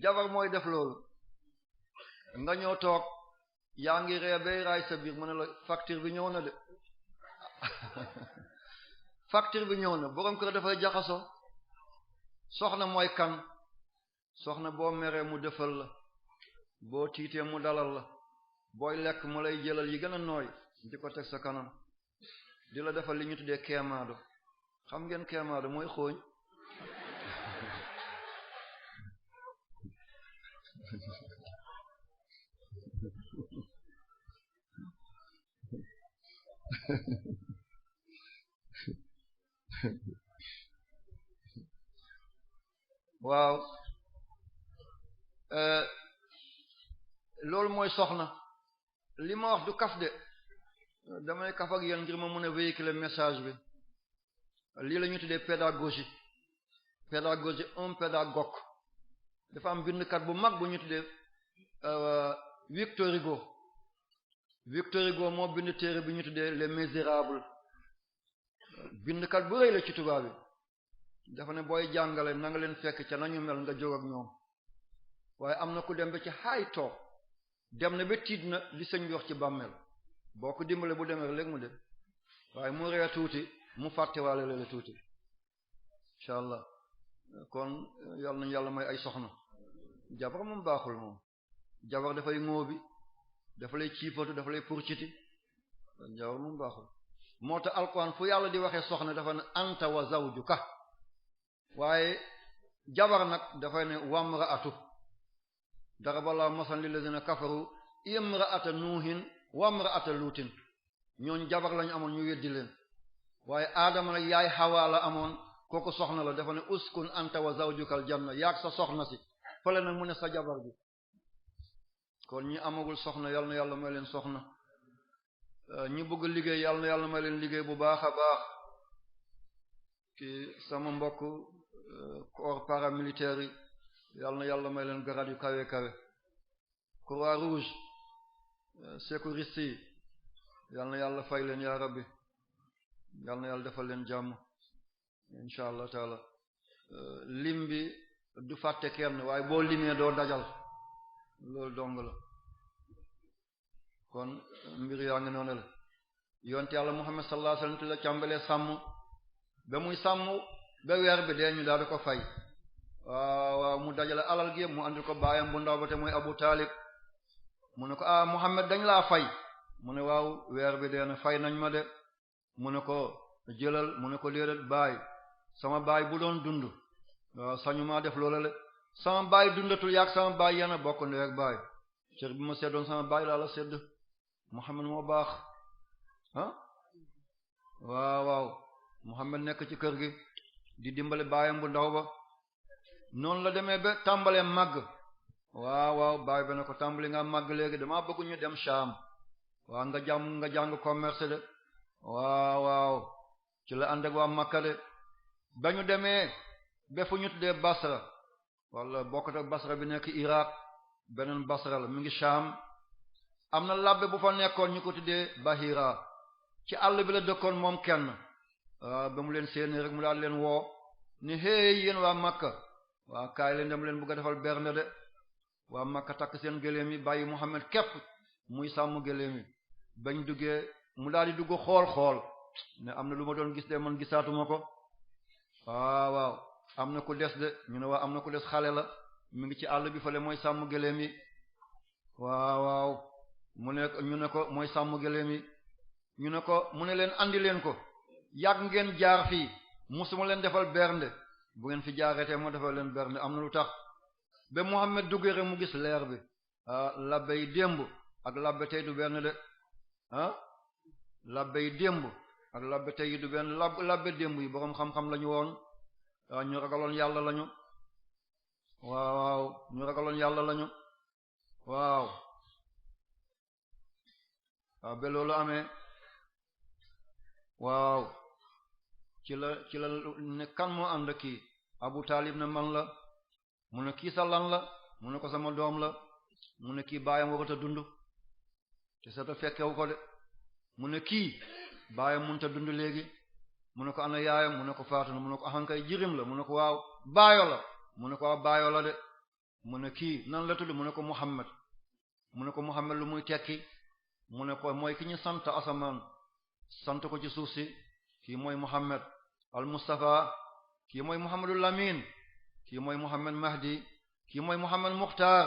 jabar mooy def loolu nga ñëw toog yaa ngi ree bay raay sa biir mu ne la facture bi ñëw na de facture bi ñëw na borom kër dafay jaxasoo. soxna mooy kan soxna boo meree mu defal la boo tiitee mu dalal la booy lekk mu lay jëlal yi gën a nooy di ko teg sa kanam di la defal li ñu tuddee keemaado xam ngeen keemaado mooy xooñ waaw loolu mooy soxna li ma wax du kaf de damay kaf ak yéen ngir ma mën a véhiculer message bi lii la ñu tuddee pédagogie un pédagogue dafa am bindkat bu mag bu ñu tuddee Victor Hugo moo bind téere bi ñu tuddee Les Misérables bindkat bu rëy la ci tubaab bi dafa ne booy jàngale na nga leen fekk ca nañu mel nga jóg ak ñoom waaye am na ku dem ba ci xaay toog dem na ba tiit na li sëñ bi wax ci bàmmeel boo ko dimbale bu demee léegi mu dem waaye mu ree tuuti mu fàttewaale la tuuti incha allah kon yàlla nañu yàlla may ay soxna jabar moom baaxul moom jabar dafay ŋóobi dafa lay ciipatu dafa lay purciti jabar moom baaxul moo tax alquran fu yàlla di waxee soxna dafa ne anta wa zawjuka waaye jabar nag dafay ne wamraatu daraballahu masalan lillazina kafaru imraata nuuhin wamraata luutin ñooñ jabar lañu amoon ñu weddi leen waaye aadama nag yaay xawaa la amoon kooku soxna la dafa ne uskun anta wa zawjukal janna yaag sa soxna si fële nag mu ne sa jabar bi kon ñi amagul soxna yal na yàlla may leen soxna ñi bëgg liggéey yal na yàlla may leen liggéey bu baax a baax ki sama mbokk corps paramilitaire yi yal na yàlla may leen grade yu kawe kawe croix rouge sécuriste yi yal na yàlla fay leen ya rabbi yal na yàlla defal leen jàmm insha allah taala lim bi du fàtte kenn waaye boo limee doo dajal loolu dong la kon mbir yaa ngi noonu la yonte yàlla Muhammad sallallahu alayhi wasallam la càmbalee sàmm ba muy sàmm ba weer bi dee ñu daal di ko fay waaw mu dajale alal gi mu andil ko baayam bu ndaw ba te mooy Abu Talib mu ne ko Muhammad dañ laa fay mu ne waaw weer bi dee na fay nañ ma de mu ne ko jëlal mu ne ko déedéet baay sama baay bu doon dund waaw sañu maa def loola le sama baay dundatul yaag sama baay yana bokk ndey ak baay cër bi ma seddoon sama baay laa la sedd Muhammad moo baax waaw Muhammad nekk ci kër gi di dimbale baayam bu ndaw ba noonu la demee ba tàmbalee màgg waaw baay ba ne ko tàmbali nga màgg léegi damaa bëgg ñu dem Sham waaw nga jàng commerce de waaw ci la ànd ak waa Makka de ba ñu demee ba fu ñu tuddee Basra wala bokkut ak Basra bi nekk Irak beneen Basra la mi ngi Sham am na labbe bu fa nekkoon ñu ko tuddee Bahira ci àll bi la dëkkoon moom kenn ba mu leen séenee rek mu daal leen woo ni hey yéen waa Makka waa kaay leen dem leen bëgg a defal bernde de waa Makka takk seen gëléem yi bàyyi Muhammad képp muy sàmm gëléem yi bañ duggee mu daal di dugg xool ne am na lu ma doon gis de man gisaatuma ko waaw am na ku des de ñu ne waa am na ku des xale la mi ngi ci àll bi fale mooy sàmm gëléem yi waaw mu ne ñu ne ko mooy sàmm gëléem yi ñu ne ko mu ne leen andi leen ko yàgg ngeen jaar fii musuma leen defal bernde bu ngeen fi jaareetee ma defal leen bernde am na lu tax ba Muhammad duggee rek mu gis leer bi labbe yi démb ak labbe tey du benn de labbe yi démb ak labbe tey du benn labbe démb yi boroom xam-xam lañu woon ñu ragaloon yàlla lañu waaw ñu ragaloon yàlla lañu waaw ba loolu amee waaw ci la ne kan moo ànd kii Abu Talib ne man la mu ne kii sa lan la mu ne ko sama doom la mu ne kii baayam warut a dund te sa ta fekkewu ko de mu ne kii baayam mënut a dund léegi mu ne ko ana yaayam mu ne ko faatu na mu ne ko ahankay jirim la mu ne ko waaw baayo la mu ne ko waaw baayo la de mu ne kii nan la tudd mu ne ko Muhammad mu ne ko Muhammad lu muy tekki mu ne ko mooy ki ñu sant asamaan sant ko ci suuf si kii mooy Muhammad al Mustafa kii mooy Muhammadul Lamin kii mooy Muhammad Mahdi kii mooy Muhammad Mukhtar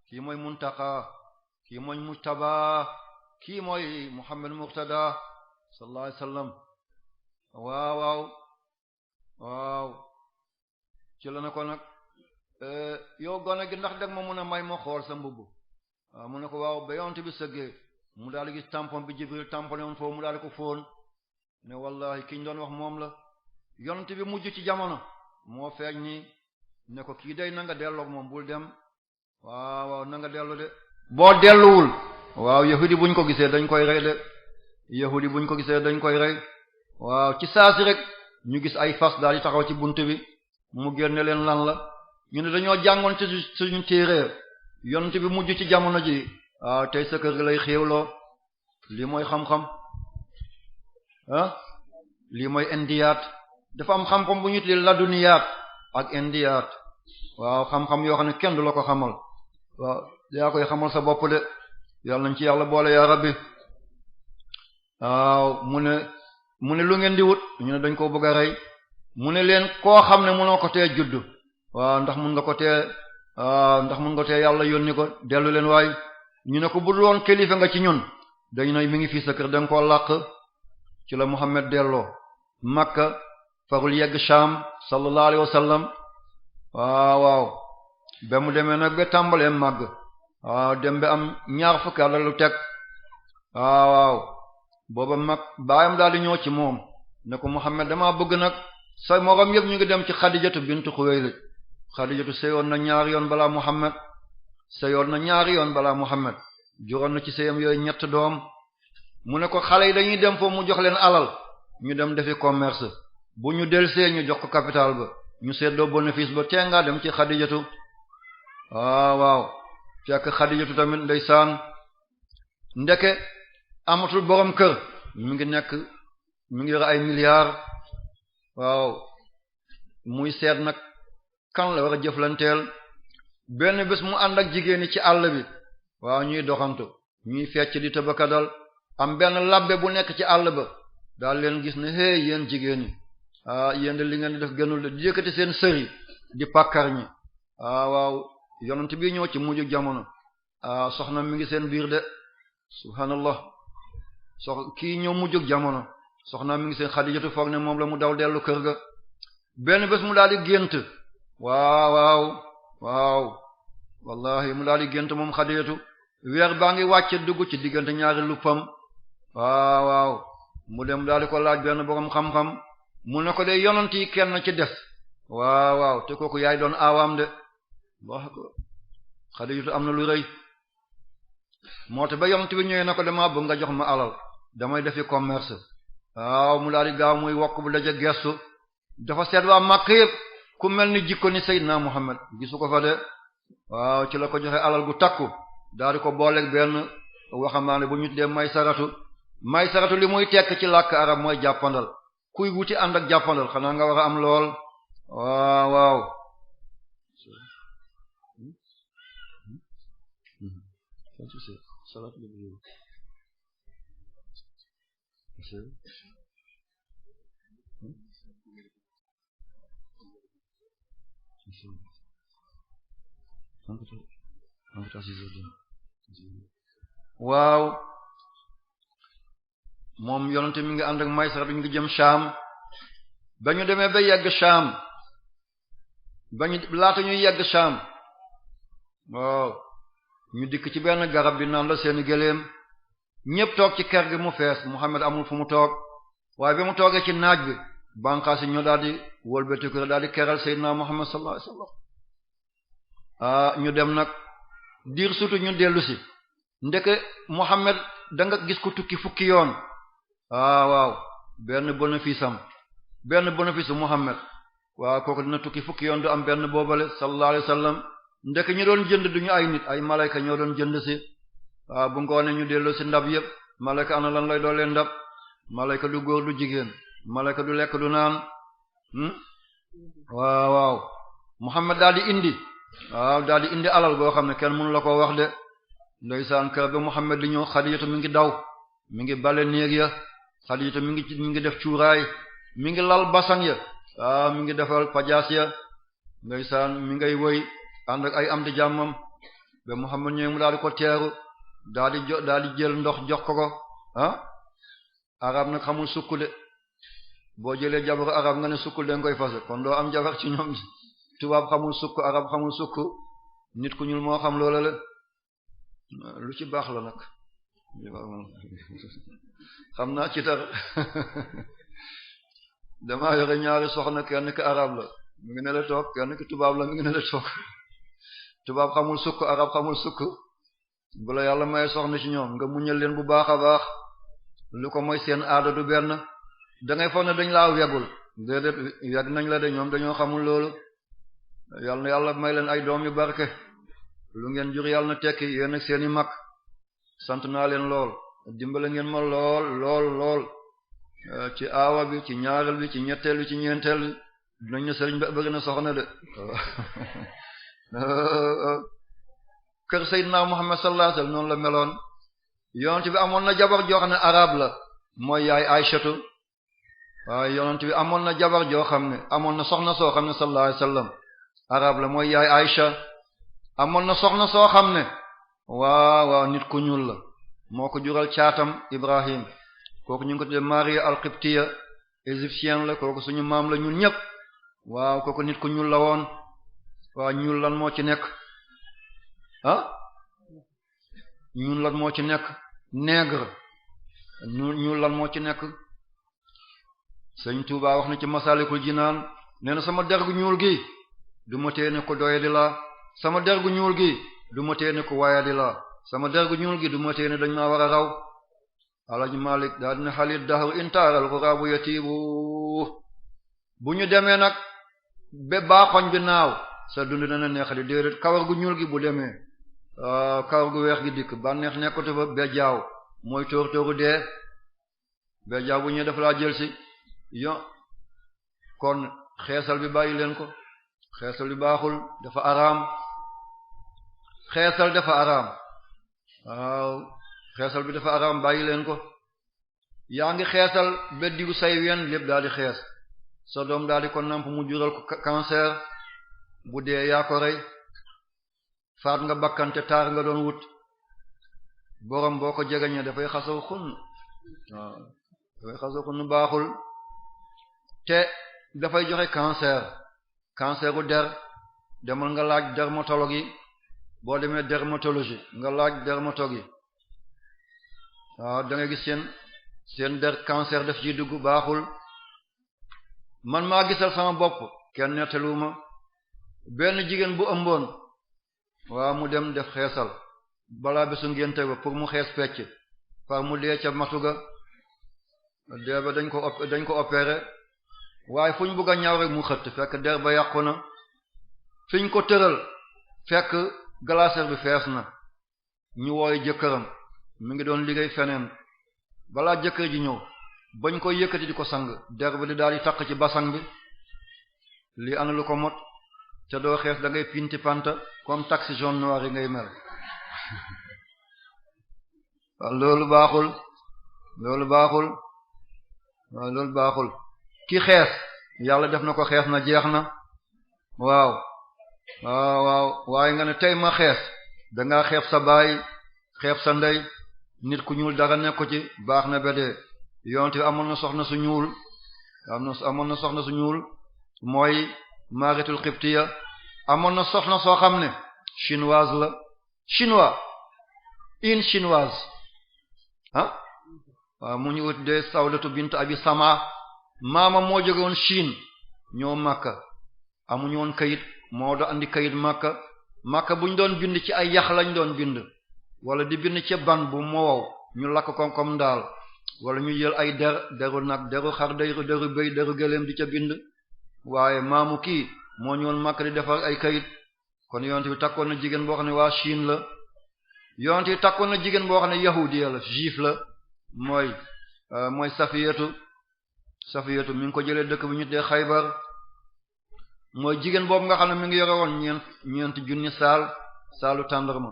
kii mooy Muntaqa kii mooy Mujtaba kii mooy Muhammad Muqtada sallallahu alayhi wasallam waaw ci la ne ko nag yow gone gi ndax dag ma mun a may ma xool sa mbubb waaw mu ne ko waaw ba yonent bi sëggee mu daal di gis tampon bi Jibril tampon yoon foofu mu daal di ko fóon ne wallahi ki ñu doon wax moom la yonent bi mujj ci jamono moo feeñ ni ne ko kii day na nga delloog moom bul dem waaw na nga dellu de boo delluwul waaw yahudi buñ ko gisee dañ koy rey de yahudi buñ ko gisee dañ koy rey waaw ci saasi rek ñu gis ay fas daal di taxaw ci bunt bi mu génne leen lan la ñu ne dañoo jàngoon ci suñu téere yonent bi mujj ci jamono ji waaw tey sa kër gi lay xéewloo lii mooy xam-xam lii mooy indiyaat dafa am xam-xam bu ñu tuddee laduniyaat ak indiyaat waaw xam-xam yoo xam ne kenn du la ko xamal waaw yaa koy xamal sa bopp de yàlla nañ ci yàlla boole yaa rabbi waaw mu ne lu ngeen di wut ñu ne dañ koo bëgg a rey mu ne leen koo xam ne mënoo ko tee judd waaw ndax mun nga ko tee yàlla yónni ko dellu leen waay ñu ne ko bu doon kilifa nga ci ñun dañu ne mi ngi fii sa kër da nga koo làq ci la Muhammad delloo Makka farul yegg Sham sallallahu alayhi wasallam waaw ba mu demee nag ba tàmbalee màgg waaw dem ba am ñaar fukki at lu teg waaw booba mag baayam daal di ñëw ci moom ne ko Muhammad dama bëgg nag sa morom yëpp ñu ngi dem ci Xadijatu bintu Xuwaylid Xadijatu sëyoon na ñaari yoon balaa Muhammad juróon na ci sëyam yooyu ñett doom mu ne ko xale yi dañuy dem foofu mu jox leen alal ñu dem defi commerce bu ñu delsee ñu jox ko capital ba ñu seddoo bénéfice ba tee ngaa dem ci Xadijatu waaw fekk Xadijatu tamit ndeysaan ndeke amatul borom kër mi ngi yor ay milliards waaw muy seet nag kan la war a jëflanteel benn bés mu ànd ak jigéen ñi ci àll bi waaw ñuy doxantu ñuy fecc di tëbakadal am benn labbe bu nekk ci àll ba daal leen gis ne hey yéen jigéen ñi yéen de li ngeen di def gënul de di yëkkati seen sëri di pàkkar ñi waaw yonent bi ñëw ci mujj jamono soxna mi ngi seen biir de subhanallah kii ñëw mujjug jamono soxna mi ngi seen Xadijatu foog ne moom la mu daw dellu kër ga benn bés mu daal di gént waaw wallahi mu daal di gént moom Xadijatu weer baa ngi wàcce dugg ci diggante ñaari luppam waaw mu dem daal di ko laaj benn borom xam-xam mu ne ko de yonent yi kenn ci des waaw te kooku yaay doon aawaam de wax ko Xadijatu am na lu rëy moo te ba yonent bi ñëwee na ko dama bëgg nga jox ma alal damay defi commerce waaw mu daal di gaaw muy wokk bu daje gestu dafa seet waa Makka yëpp ku mel ni jikko ni Seydina Muhammad gisu ko fa de waaw ci la ko joxe alal gu takku daal di ko booleeg benn waxambaane bu ñu tuddee Maysaratu li muy tekk ci làkk arab mooy jàppandal kuy wuti ànd ak jàppandal xanaa nga war a am lool waaw waaw moom yonente mi ngi ànd ak Maysara ñu ngi jëm Sham ba ñu demee ba yegg Sham laata ñuy yegg Sham waaw ñu dikk ci benn garab bi naan la seeni gëléem ñépp toog ci kër gi mu fees Muhammad amul fu mu toog waaye ba mu toogee ci naaj bi banqaas yi ñoo daal di wëlbatiku daal di keral Seydina Muhammad sallallahu alayhi wasallam ñu dem nag diir surtout ñu dellu si ndeke Muhammad da nga gis ko tukki fukki yoon waaw benn bénéfice Muhammad waaw kooku dina tukki fukki yoon du am benn boobale sallallahu alayhi wasallam ndeke ñu doon jënd duñu ay nit ay malayka ñoo doon jënd si waaw bu ngoonee ñu dellu si ndab yépp malayka ana lan lay doolee ndab malayka du góor du jigéen malayka du lekk du naan waaw Muhammad daal di indi alal boo xam ne kenn mënu la ko wax de ndeysaan kër ba Muhammad di ñëw Xadijatu mi ngi daw mi ngi bale néeg ya Xadijatu mi ngi def cuuraay mi ngi lal basan ya mi ngi defal pajaas ya ndeysaan mi ngay woy ànd ak ay am di jàmmam ba Muhammad ñëw mu daal di ko teeru daal di jël ndox jox ko arab nag xamul sukk de boo jëlee jabaru arab nga ne sukkul den koy fase kon doo am jabar ci ñoom tubaab xamul sukk arab xamul sukk nit ku ñuul moo xam loola la lu ci baax la nag xam naa ci tar damaa yore ñaari soxna kenn ki arab la mi ngi ne la toog kenn ki tubaab la mi ngi ne la toog tubaab xamul sukk arab xamul sukk bu la yàlla may soxna ci ñoom nga muñal leen bu baax a baax lu ko mooy seen aada du benn da ngay foog ne dañ laa wegul déedéet weg nañ la de ñoom dañoo xamul loolu yàlla na yàlla may leen ay doom yu barke lu ngeen jur yàlla na tekki yéen ak seeni mag sant naa leen lool dimbale ngeen ma lool ci aawa bi ci ñaareel bi ci ñetteel bi ci ñeenteel bi dinañ ne sëriñ ba bëgg na soxna de kër Seydina Muhammad sallallahu alayhi wasallam noonu la meloon yonent bi amoon na jabar joo xam ne arab la mooy yaay Aysatu waaye yonent bi amoon na jabar joo xam ne amoon na soxna soo xam ne sallallahu alayhi wasallam arab la mooy yaay Aysa amoon na soxna soo xam ne waaw nit ku ñuul la moo ko jural caatam Ibrahim kooku ñu ngi ko tuddee Maria al-Qibtiya égyptienne la kooku suñu maam la ñun ñëpp waaw kooku nit ku ñuul la woon waaw ñuul lan moo ci nekk ñuul lan moo ci nekk nègre ñuul lan moo ci nekk Sëriñ Tuubaa wax na ci Masalikul Jinaan nee na sama dergu ñuul gi du ma tee ne ko doyadi la sama dergu ñuul gi du ma tee ne ko wayadi la sama dergu ñuul gi du ma tee ne dañ maa war a raw Alaaji Malik daa dina xalit dahru intaaral xuraabu yatiibu bu ñu demee nag ba baaxoñ bi naaw sa dund dana neexali déedéet kawar gu ñuul gi bu demee kawar gu weex gi dikk bànneex nekkatu fa bejjaaw mooy tóor-tóoru dee bejjaaw bu ñëwee dafa laa jël si kon xeesal bi bàyyi leen ko xeesal bi baaxul dafa araam xeesal dafa araam waaw xeesal bi dafa araam bàyyi leen ko yaa ngi xeesal ba digu say ween lépp daal di xees sa doom daal di ko namp mu jural ko cancer bu dee yaa ko rey faat nga bakkante taar nga doon wut borom boo ko jegeñee dafay xasaw xunn waaw dafay xasaw xunn baaxul te dafay joxe canceru der demal nga laaj dermatologue yi boo demee dermatologie nga laaj dermatologue yi waaw da ngay gis seen der cancer daf ci dugg baaxul man maa gisal sama bopp kenn nettaluma benn jigéen bu ëmboon waaw mu dem def xeesal balaa bésu ngénte ba pour mu xees pecc par mu dee ca matuga dee ba dañ ko opéré waaye fu ñu bëgg a ñaw rek mu xëtt fekk der ba yàqu na fi ñu ko tëral fekk glacière bi fees na ñu wooy jëkkëram mi ngi doon liggéey feneen balaa jëkkër ji ñëw bañ koy yëkkati di ko sang der ba di daal di takk ci basang bi lii ana lu ko mot te doo xees da ngay pinti panta comme taxi jaune noir yi ngay mel waaw loolu baaxul waaw loolu baaxul ki xees yàlla def na ko xees na jeex na waaw waaye nga ne tey ma xees dangaa xeeb sa baay xeeb sa ndey nit ku ñuul dara nekk ko ci baax na ba dee yonte amoon na soxna su ñuul amoon na soxna su ñuul mooy Mariatul Qibtiya amoon na soxna soo xam ne chinoise la chinoise waaw mu ñu wut de Sawdatu bint Abi Sama maama moo jóge woon Chine ñoo Makka amuñu woon kayit moo do andi kayit Makka buñ doon bind ci ay yax lañ doon bind wala di bind ci ban bu moow ñu lakk ko comme daal wala ñu jël ay deru nag deru xar deru bëy deru gëléem di ca bind waaye maamu kii moo ñëwoon Makka di defar ay kayit kon yonent bi takkoon na jigéen boo xam ne waa Chine la yonent bi takkoon na jigéen boo xam ne yahudiya la juif la mooy Safiyatu mi ngi ko jëlee dëkk bu ñu dee Xaybar mooy jigéen boobu nga xam ne mi ngi yore woon ñeent junni saalu tàndarma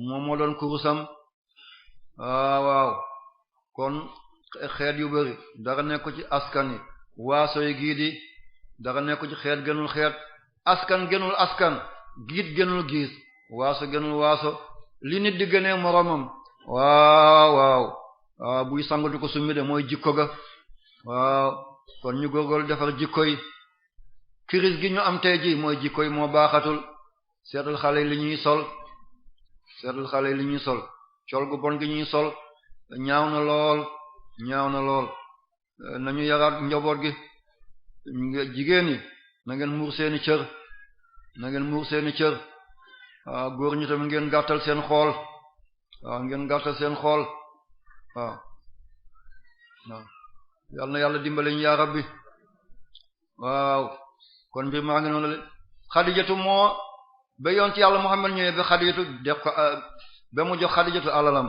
moom moo doon kurusam waaw kon xeet yu bari dara nekku ci askan yi waaso yi giid yi dara nekku ci xeet gënul xeet askan gënul askan giid gënul giid waaso gënul waaso li nit di gënee moromam waaw buy sangatu ko summi de mooy jikko ga waaw kon ñu góorgóorlu defar jikko yi crise gi ñu am tey ji mooy jikko yi moo baaxatul seetal xale yi li ñuy sol col gu bon gi ñuy sol ñaaw na lool nañu yaraat njaboot gi jigéen yi na ngeen muur seeni cër waaw góor ñi tamit ngeen gàttal seen xool waaw yal na yàlla dimbali ñu yaa rabbi waaw kon mbir maa ngi noonu la Xadijatu moo ba yonent yàlla Muhammad ñëwee ba Xadijatu def ko ba mu jox Xadijatu alalam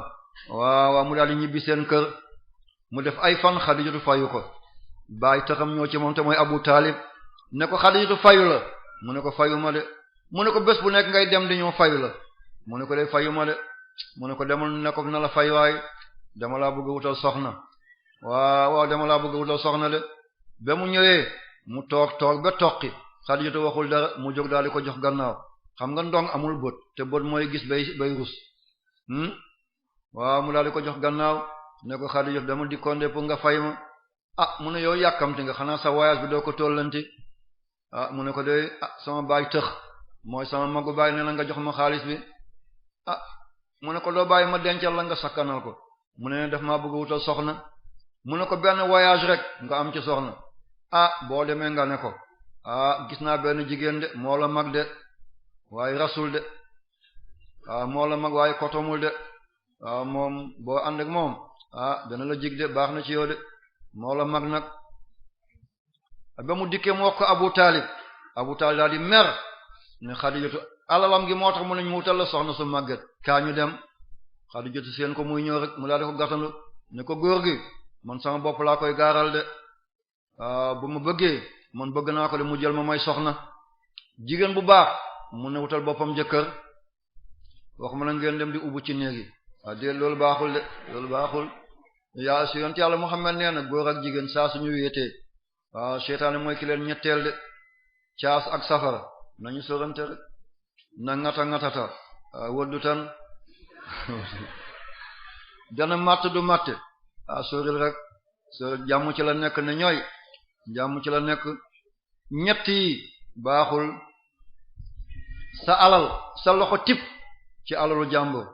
waaw mu daal di ñibbi seen kër mu def ay fan Xadijatu fayu ko bàyyi taxam ñoo ci moom te mooy Abu Talib ne ko Xadijatu fayu la mu ne ko fayu ma de mu ne ko bés bu nekk ngay dem di ñëw fayu la mu ne ko de fayu ma de mu ne ko demal ne ko na la fay waay dama laa bëgg a wutal soxna waaw dama laa bëgg a wutal soxna de ba mu ñëwee mu toog ba toqi Xadijatu waxul dara mu jóg daal di ko jox gannaaw xam nga ndong amul bët te bët mooy gis bay rus waaw mu daal di ko jox gannaaw ne ko Xadijatu dama dikkoonde pour nga fay ma mu ne yow yàkkamti nga xanaa sa voyage bi doo ko tollanti mu ne ko de sama baay tëx mooy sama magu baay ne la nga jox ma xaalis bi mu ne ko doo bàyyi ma dencal la nga sakkanal ko mu ne daf maa bëgg a wutal soxna mu ne ko benn voyage rek nga am ci soxna boo demee nga ne ko gis naa benn jigéen de moo la mag de waaye rasul de moo la mag waaye kotomul de moom boo ànd ak moom dana la jig de baax na ci yow de moo la mag nag ba mu dikkee mu wax ko Abu Talib daal di mer ne Xadijatu alalam gi moo tax mu nañ mu wutal la soxna su màgget kaa ñu dem Xadijatu seen ko muy ñëw rek mu daal di ko gàttandu ne ko góor gi man sama bopp laa koy gaaral de bu ma bëggee man bëgg naa ko de mu jël ma may soxna jigéen bu baax mu ne wutal boppam jëkkër wax ma na ngeen dem di ubbu ci néegi de loolu baaxul yaa si yonent yàlla Muhammad nee na góor ak jigéen saa suñu wéetee seytaane mooy ki leen ñetteel de caas ak safara nañu sorante rek na ngata woddu tan dana matt du matte soril rek jàmm ci la nekk ne ñooy jàmm ci la nekk ñett yi baaxul sa alal sa loxo tip ci alalu jàmbur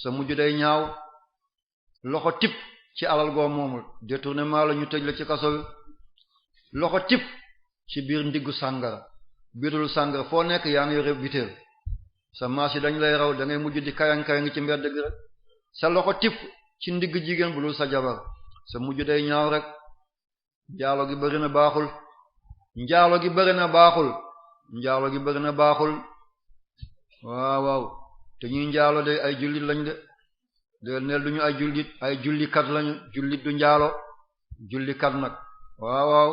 sa mujj day ñaaw loxo tip ci alal goo moomul détournement la ñu tëj la ci kaso bi loxo tip ci biir ndiggu sàngara biirul sàngara foo nekk yaa ngi yore biteel sa maas yi dañ lay raw da ngay mujj di kayang-kayang ci mbedd gi rek sa loxo tip ci ndigg jigéen bu dul sa jabar sa mujj day ñaaw rek njaalo gi bëri na baaxul waaw te ñuy njaalo de ay jullit lañ de neel duñu ay jullikat lañu jullit du njaalo jullikat nag waaw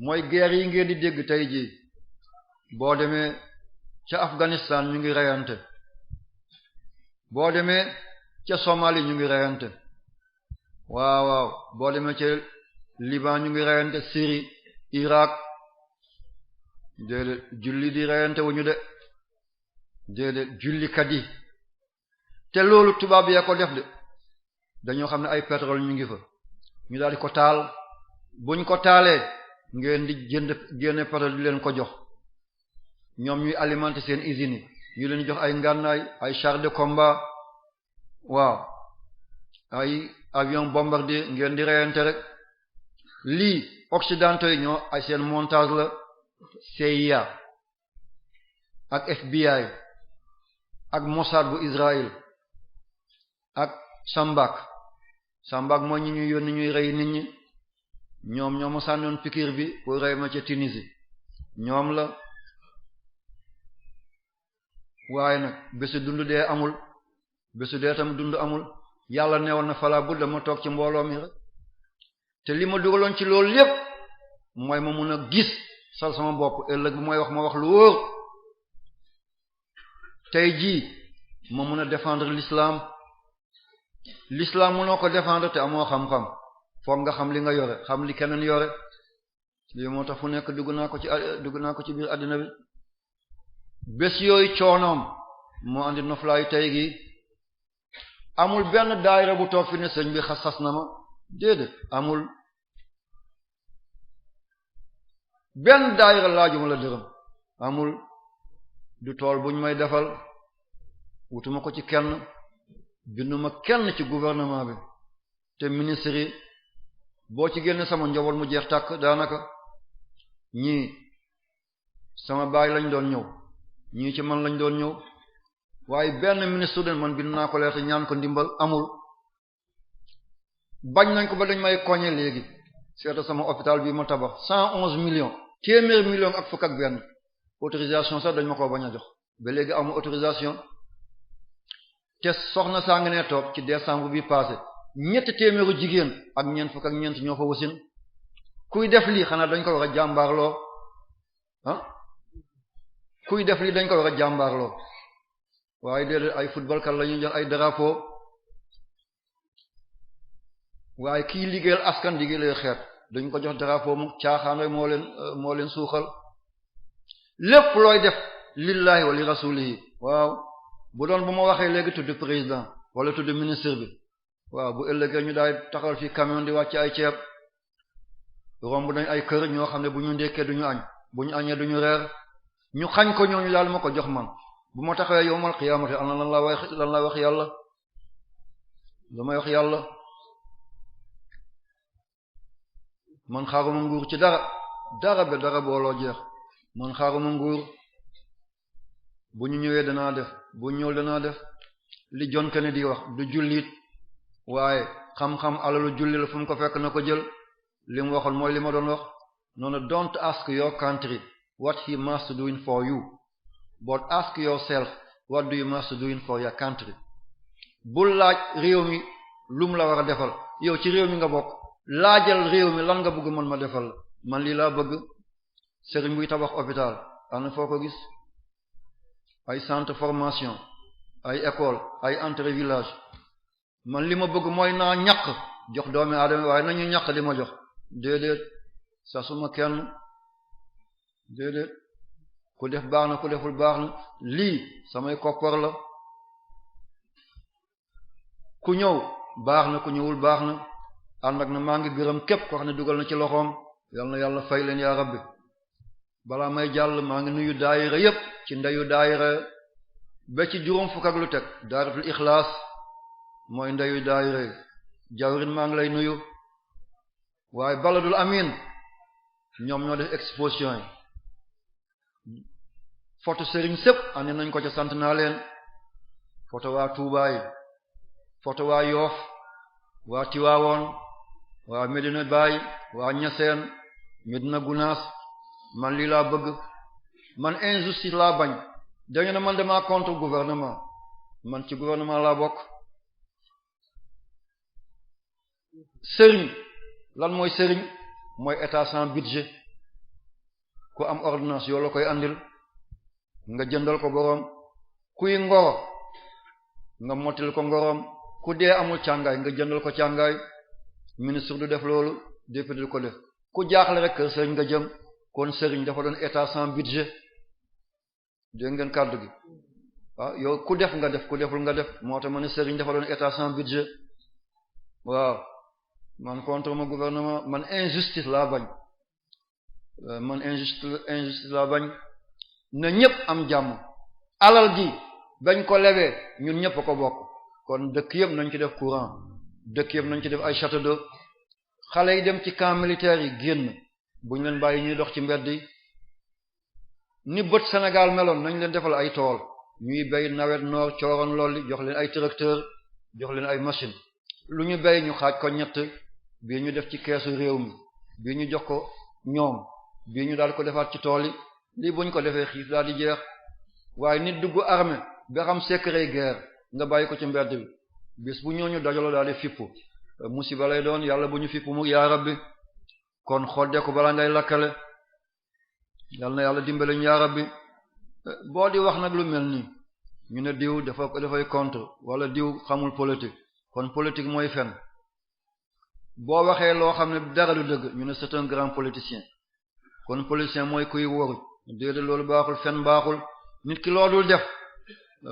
mooy guerre yi ngeen di dégg tey ji boo demee ca Afghanistan ñu ngi reyante boo demee ca Somalie ñu ngi reyante waaw boo demee ca Liban ñu ngi reyante Syrie Irak déedéet julli di reyante wuñu de déedéet jullikat yi te loolu tubaab yee ko def de dañoo xam ne ay pétrole ñu ngi fa ñu daal di ko taal buñ ko taalee ngeen di génne pétrole di leen ko jox ñoom ñuy alimenter seen usines yi ñu leen jox ay ngànnaay ay chars de combat waaw ay avion bombardier ngeen di reyante rek lii occidentaux yi ñoo ay seen montage la CIA ak FBI ak Mossad bu Israël ak Sambak mooy ñi ñuy yónni ñuy rey nit ñi ñoom ñoo ma sànnoon pikir bi pour rey ma ca Tunisie ñoom la waaye nag bésu dund dee amul bésu dee tam dund amul yàlla newoon na fala budda ma toog ci mbooloo mi rek te li ma dugaloon ci loolu lépp mooy ma mun a gis sal sama bopp ëllëg bu mooy wax ma wax lu wóor tey jii moo mën a défendre l'islam mënoo ko défendre te amoo xam-xam foog nga xam li nga yore xam li keneen yore lii moo tax fu nekk dugg naa ko ci biir àddina bi bés yooyu coonoom moo andi noflaayu tey gi amul benn daayira bu toog fi ne sëñ bi xas na ma déedéet amul benn daayira laajuma la dërëm amul du tool buñ may defal wutuma ko ci kenn binduma kenn ci gouvernement bi te ministre yi boo ci génne sama njaboot mu jeex tàkk daanaka ñii sama baay lañ doon ñëw ñii ci man lañ doon ñëw waaye benn ministre de man bind naa ko leer te ñaan ko ndimbal amul bañ nañ ko ba dañ may koñe léegi seeta sama hôpital bi ma tabax 111 millions téeméer millions ak fukk ak benn autorisation sax dañ ma ko bañ a jox ba léegi amul autorisation te soxna saa nga ne toog ci décembre bi passé ñetti téeméeru jigéen ak ñeent fukk ak ñeent ñoo fa wasin kuy def lii xanaa dañ ko war a jàmbaarloo kuy def lii dañ ko war a jàmbaarloo waaye déedéet ay football kat la ñuy jox ay drapeau waaye kii liggéeyal askan liggéeyal xeet dañ ko jox drapeau mu caaxaan rek moo leen suuxal lépp looy def lillahi wa li rasulihi waaw bu doon bu ma waxee léegi tudd président wala tudd ministre bi waaw bu ëllëgee ñu daay taxawal fi camion di wàcc ay ceeb romb nañ ay kër ñoo xam ne bu ñu ndekkee duñu añ bu ñu añee duñu reer ñu xañ ko ñooñu daal ma ko jox man bu ma taxawee yowmal qiyaamati ana lan la wax yàlla lu may wax yàlla man xaaruma nguur ci dara booloo jeex man xaaruma nguur bu ñu ñëwee danaa def bu ñëwul danaa def li John Kennedy wax du jullit waaye xam-xam alalu julli la fu mu ko fekk na ko jël li mu waxoon mooy li ma doon wax noonu don't ask your country what he must doing for you but ask yourself what do you must doing for your country bul laaj réew mi lum la war a defal yow ci réew mi nga bokk laajal réew mi lan nga bëgg man ma defal man lii laa bëgg sëriñ buy tabax hôpital ana foo ko gis ay centre formation ay école ay entrée village man li ma bëgg mooy naa ñaq jox doomi aadama waaye nañu ñaq di ma jox déedéet sa suma kenn déedéet ku def baax na ku deful baax na lii samay koppar la ku ñëw baax na ku ñëwul baax na ànd ak na maa ngi gërëm képp ko xam ne dugal na ci loxoom yal na yàlla fay leen yaa rabbi balaa may jàll maa ngi nuyu daayira yépp ci ndeyu daayira ba ci juróom fukk ak lu teg daaratul ixlaas mooy ndeyu daayira jawrin maa ngi lay nuyu waaye baladul amin ñoom ñoo def exposition yi photo sëriñ sépp andi nañ ko ca sant naa leen photo waa Touba yi photo waa Yoff waa Tiwaawoon waa Medina Baye waa Ñaseen Medina Gunaas man lii laa bëgg man injustice laa bañ dañu ne man dama contre gouvernement man ci gouvernement laa bokk sëriñ lan mooy sëriñ mooy état sans budget ku am ordonnance yoo la koy andil nga jëndal ko boroom kuy ngoro nga mottil ko ngoroom ku dee amul càngaay nga jëndal ko càngaay ministre du def loolu député du ko def ku jaaxle rek kër sëriñ nga jëm kon sëriñ dafa doon état sans budget dégg ngeen kàddu gi waaw yow ku def nga def ku deful nga def moo tax ma ne sëriñ dafa doon état sans budget waaw man contre ma gouvernement man injustice laa bañ man injustice laa bañ na ñépp am jàmm alal ji bañ ko lewee ñun ñépp a ko bokk kon dëkk yëpp nañ ci def courant dëkk yëpp nañ ci def ay château d'eau xale yi dem ci camp militaire yi génn buñ leen bàyyi ñuy dox ci mbedd yi ni bët Sénégal meloon nañ leen defal ay tool ñuy béy nawet noor cooroon lool li jox leen ay tracteur jox leen ay machine lu ñu béy ñu xaaj ko ñett bii ñu def ci keesu réew mi bii ñu jox ko ñoom bii ñu daal ko defaat ci tool yi lii buñ ko defee xiif daal di jeex waaye nit dugg armée ba xam secret guerre nga bàyyi ko ci mbedd bi bis bu ñooñu dajaloo daal di fippu musiba lay doon yàlla bu ñu fippu mu yaa rabbi kon xodde ko balaa ngay lakkale yal na yàlla dimbale ñu yaa rabbi boo di wax nag lu mel nii ñu ne diw dafay contre wala diw xamul politique kon politique mooy fen boo waxee loo xam ne dara du dëgg ñu ne c'est un grand politicien kon politicien mooy kuy wóoru déedéet loolu baaxul fen baaxul nit ki loo dul def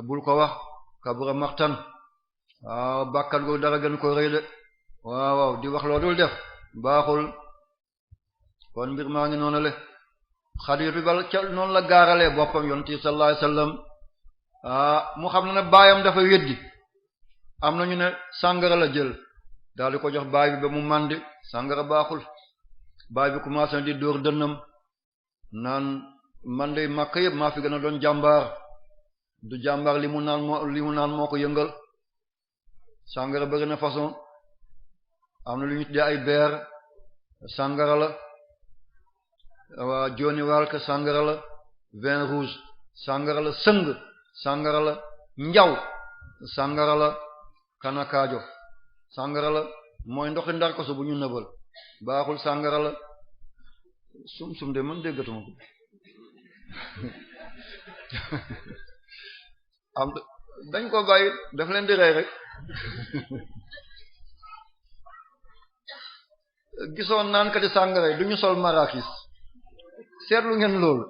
bul ko wax kabura maxtan waaw bàkkat gu dara gën ko rëy de waaw di wax loo dul def baaxul kon mbir maa ngi noonu le Xadiija bal ca noonu la gaaralee boppam yonent bi sallallahu alayhi wasallam mu xam ne baayam dafa weddi am na ñu ne sàngara la jël daal di ko jox baay bi ba mu màndi sàngara baaxul baay bi commencé na di dóor dënnam naan man de Makka yëpp maa fi gën a doon jàmbaar du jàmbaar li mu naan moo ko yëngal sàngara bëri na façon am na lu ñu tuddee ay beer sàngara la waa Johnny Walker sàngara la vin rouge sàngara la sëng sàngara la njaw sàngara la kanakaajo sàngara la mooy ndoxi ndar ko su bu ñu nëbal baaxul sàngara la sum de man déggatuma ko am dañ ko bàyyi daf leen di rey rek gisoon naan kati sàngara yi duñu sol marakis seetlu ngeen loolu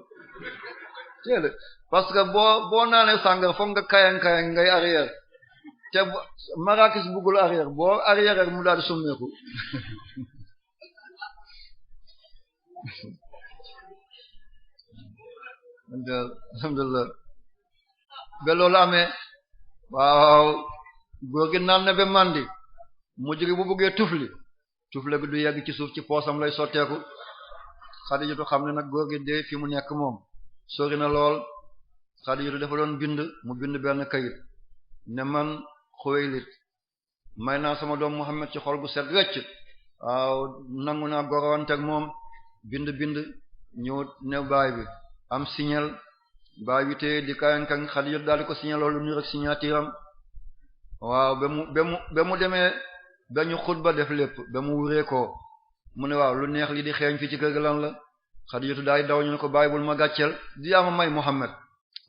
teele parce que boo naanee sàngara foog nga kayang ngay arrière te marakis buggul arrière boo arrière rek mu daal di summeeku alhamdulillah ba loolu amee waaw góor gi naan na ba mandi mujj gi bu bëggee tufle gi du yegg ci suuf ci poosam lay sotteeku Xadijatu xam ne nag góor gi de fi mu nekk moom sori na lool Xadijatu dafa doon mu bind benn kayit ne man Xuwaylid may naa sama doom Muhammad ci xol gu set wecc waaw nangu naa gorowante ak moom bind ñëw ne baay bi am signal baay bi te di kayankan Xadijatu daal di ko signal loolu ñu rek signature am waaw ba mu demee ba ñu xutba def lépp ba mu wuree ko mu ne waaw lu neex li di xeeñ fii ci kër ga lan la Xadijatu daay daw ñu ne ko bàyyi bul ma gàcceel di ama may Muhammad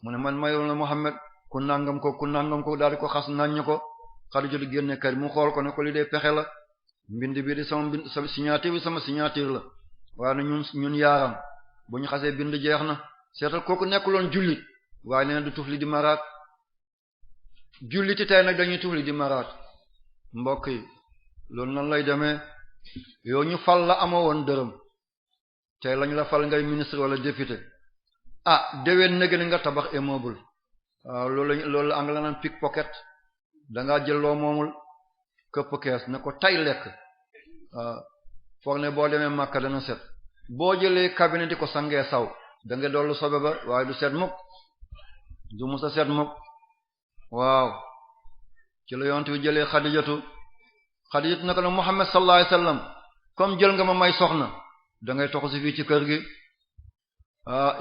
mu ne man mayul na Muhammad ku nangam ko daal di ko xas naññ ko Xadijatu génne kër mu xool ko ne ko li dee pexe la mbind bi di sama signature bi sama signature la waaye na ñun yaaram bu ñu xasee bind jeex na seetal kooku nekkuloon jullit waaye nee na du tufli di maraat julliti tey nag dañuy tufli di maraat mbokk yi loolu nan lay demee yow ñu fal la amoo woon dërëm tey lañu la fal ngay ministre wala député déwén nag nga tabax immeuble waaw loolu la anglais naan pickpocket dangaa jël loo moomul këpp kees ne ko tay lekk foog ne boo demee Makka dana set boo jëlee cabinet di ko sangee saw da nga dollu sobe ba waaye du set mukk du musa set mukk waaw ci la yonent bi jëlee Xadijatu naka na Muhammad sallallahu alayhi wasallam comme jël nga ma may soxna da ngay toxu si fii ci kër gi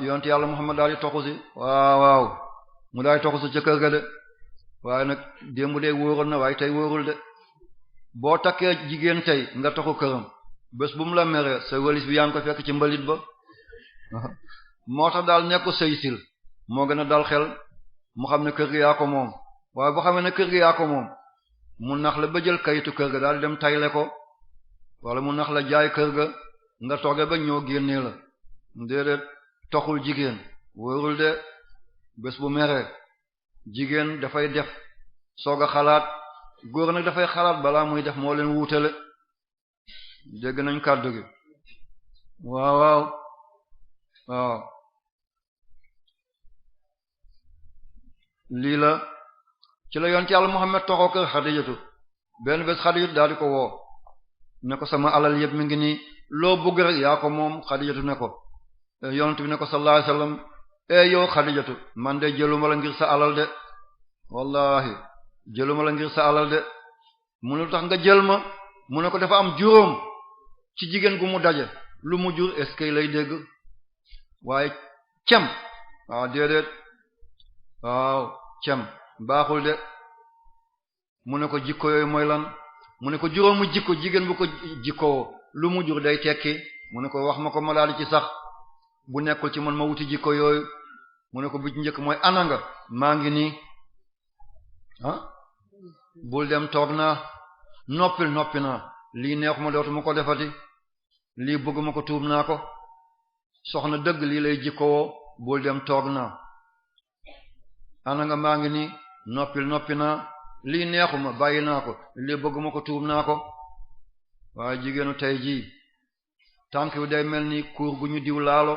yonent yàlla Muhammad daal di toxu si waaw mu daal di toxu si ca kër ga de waaye nag démb de wóorul na waaye tey wóorul de boo takkee jigéen tey nga toxu këram bés bu mu la meree sa walis bi yaa ngi ko fekk ci mbalit ba moo tax daal nekku sëy sil moo gën a dal xel mu xam ne kër gi yaa ko moom waaye boo xamee ne kër gi yaa ko moom mu nax la ba jël kayitu kër ga daal di dem tayle ko wala mu nax la jaay kër ga nga tooge ba ñoo génnee la déedéet toxul jigéen wóorul de bés bu meree jigéen dafay def soog a xalaat góor nag dafay xalaat balaa muy def moo leen wuutale dégg nañ kàddu gi waaw lii la ci la yonent Yàlla Muhammad toxoo kër Xadijatu benn bés Xadijatu daal di ko woo ne ko sama alal yëpp mi ngi nii loo bëgg rek yaa ko moom Xadijatu ne ko yonent bi ne ko sallallahu alayhi wasallam yow Xadijatu man de jëluma la ngir sa alal de wallahi jëluma la ngir sa alal de mu ne tax nga jël ma mu ne ko dafa am juróom ci jigéen gu mu daje lu mu jur est-ce que lay dégg waaye cem waaw déedéet waaw cem baaxul de mu ne ko jikko yooyu mooy lan mu ne ko juróomu jikko jigéen bu ko jikkoo lu mu jur day tekki mu ne ko wax ma ko ma daal ci sax bu nekkul ci man ma wuti jikko yooyu mu ne ko bu ci njëkk mooy ananga maa ngi nii ah bul dem toog naa noppi naa lii neexuma dootuma ko defati lii bëgguma ko tuub naa ko soxna dëgg lii lay jikkoo bul dem toog naa ana nga maa ngi nii noppi naa lii neexuma bàyyi naa ko lii bëgguma ko tuub naa ko waaye jigéenu tey jii tànk wi day mel ni kuur gu ñu diw laalo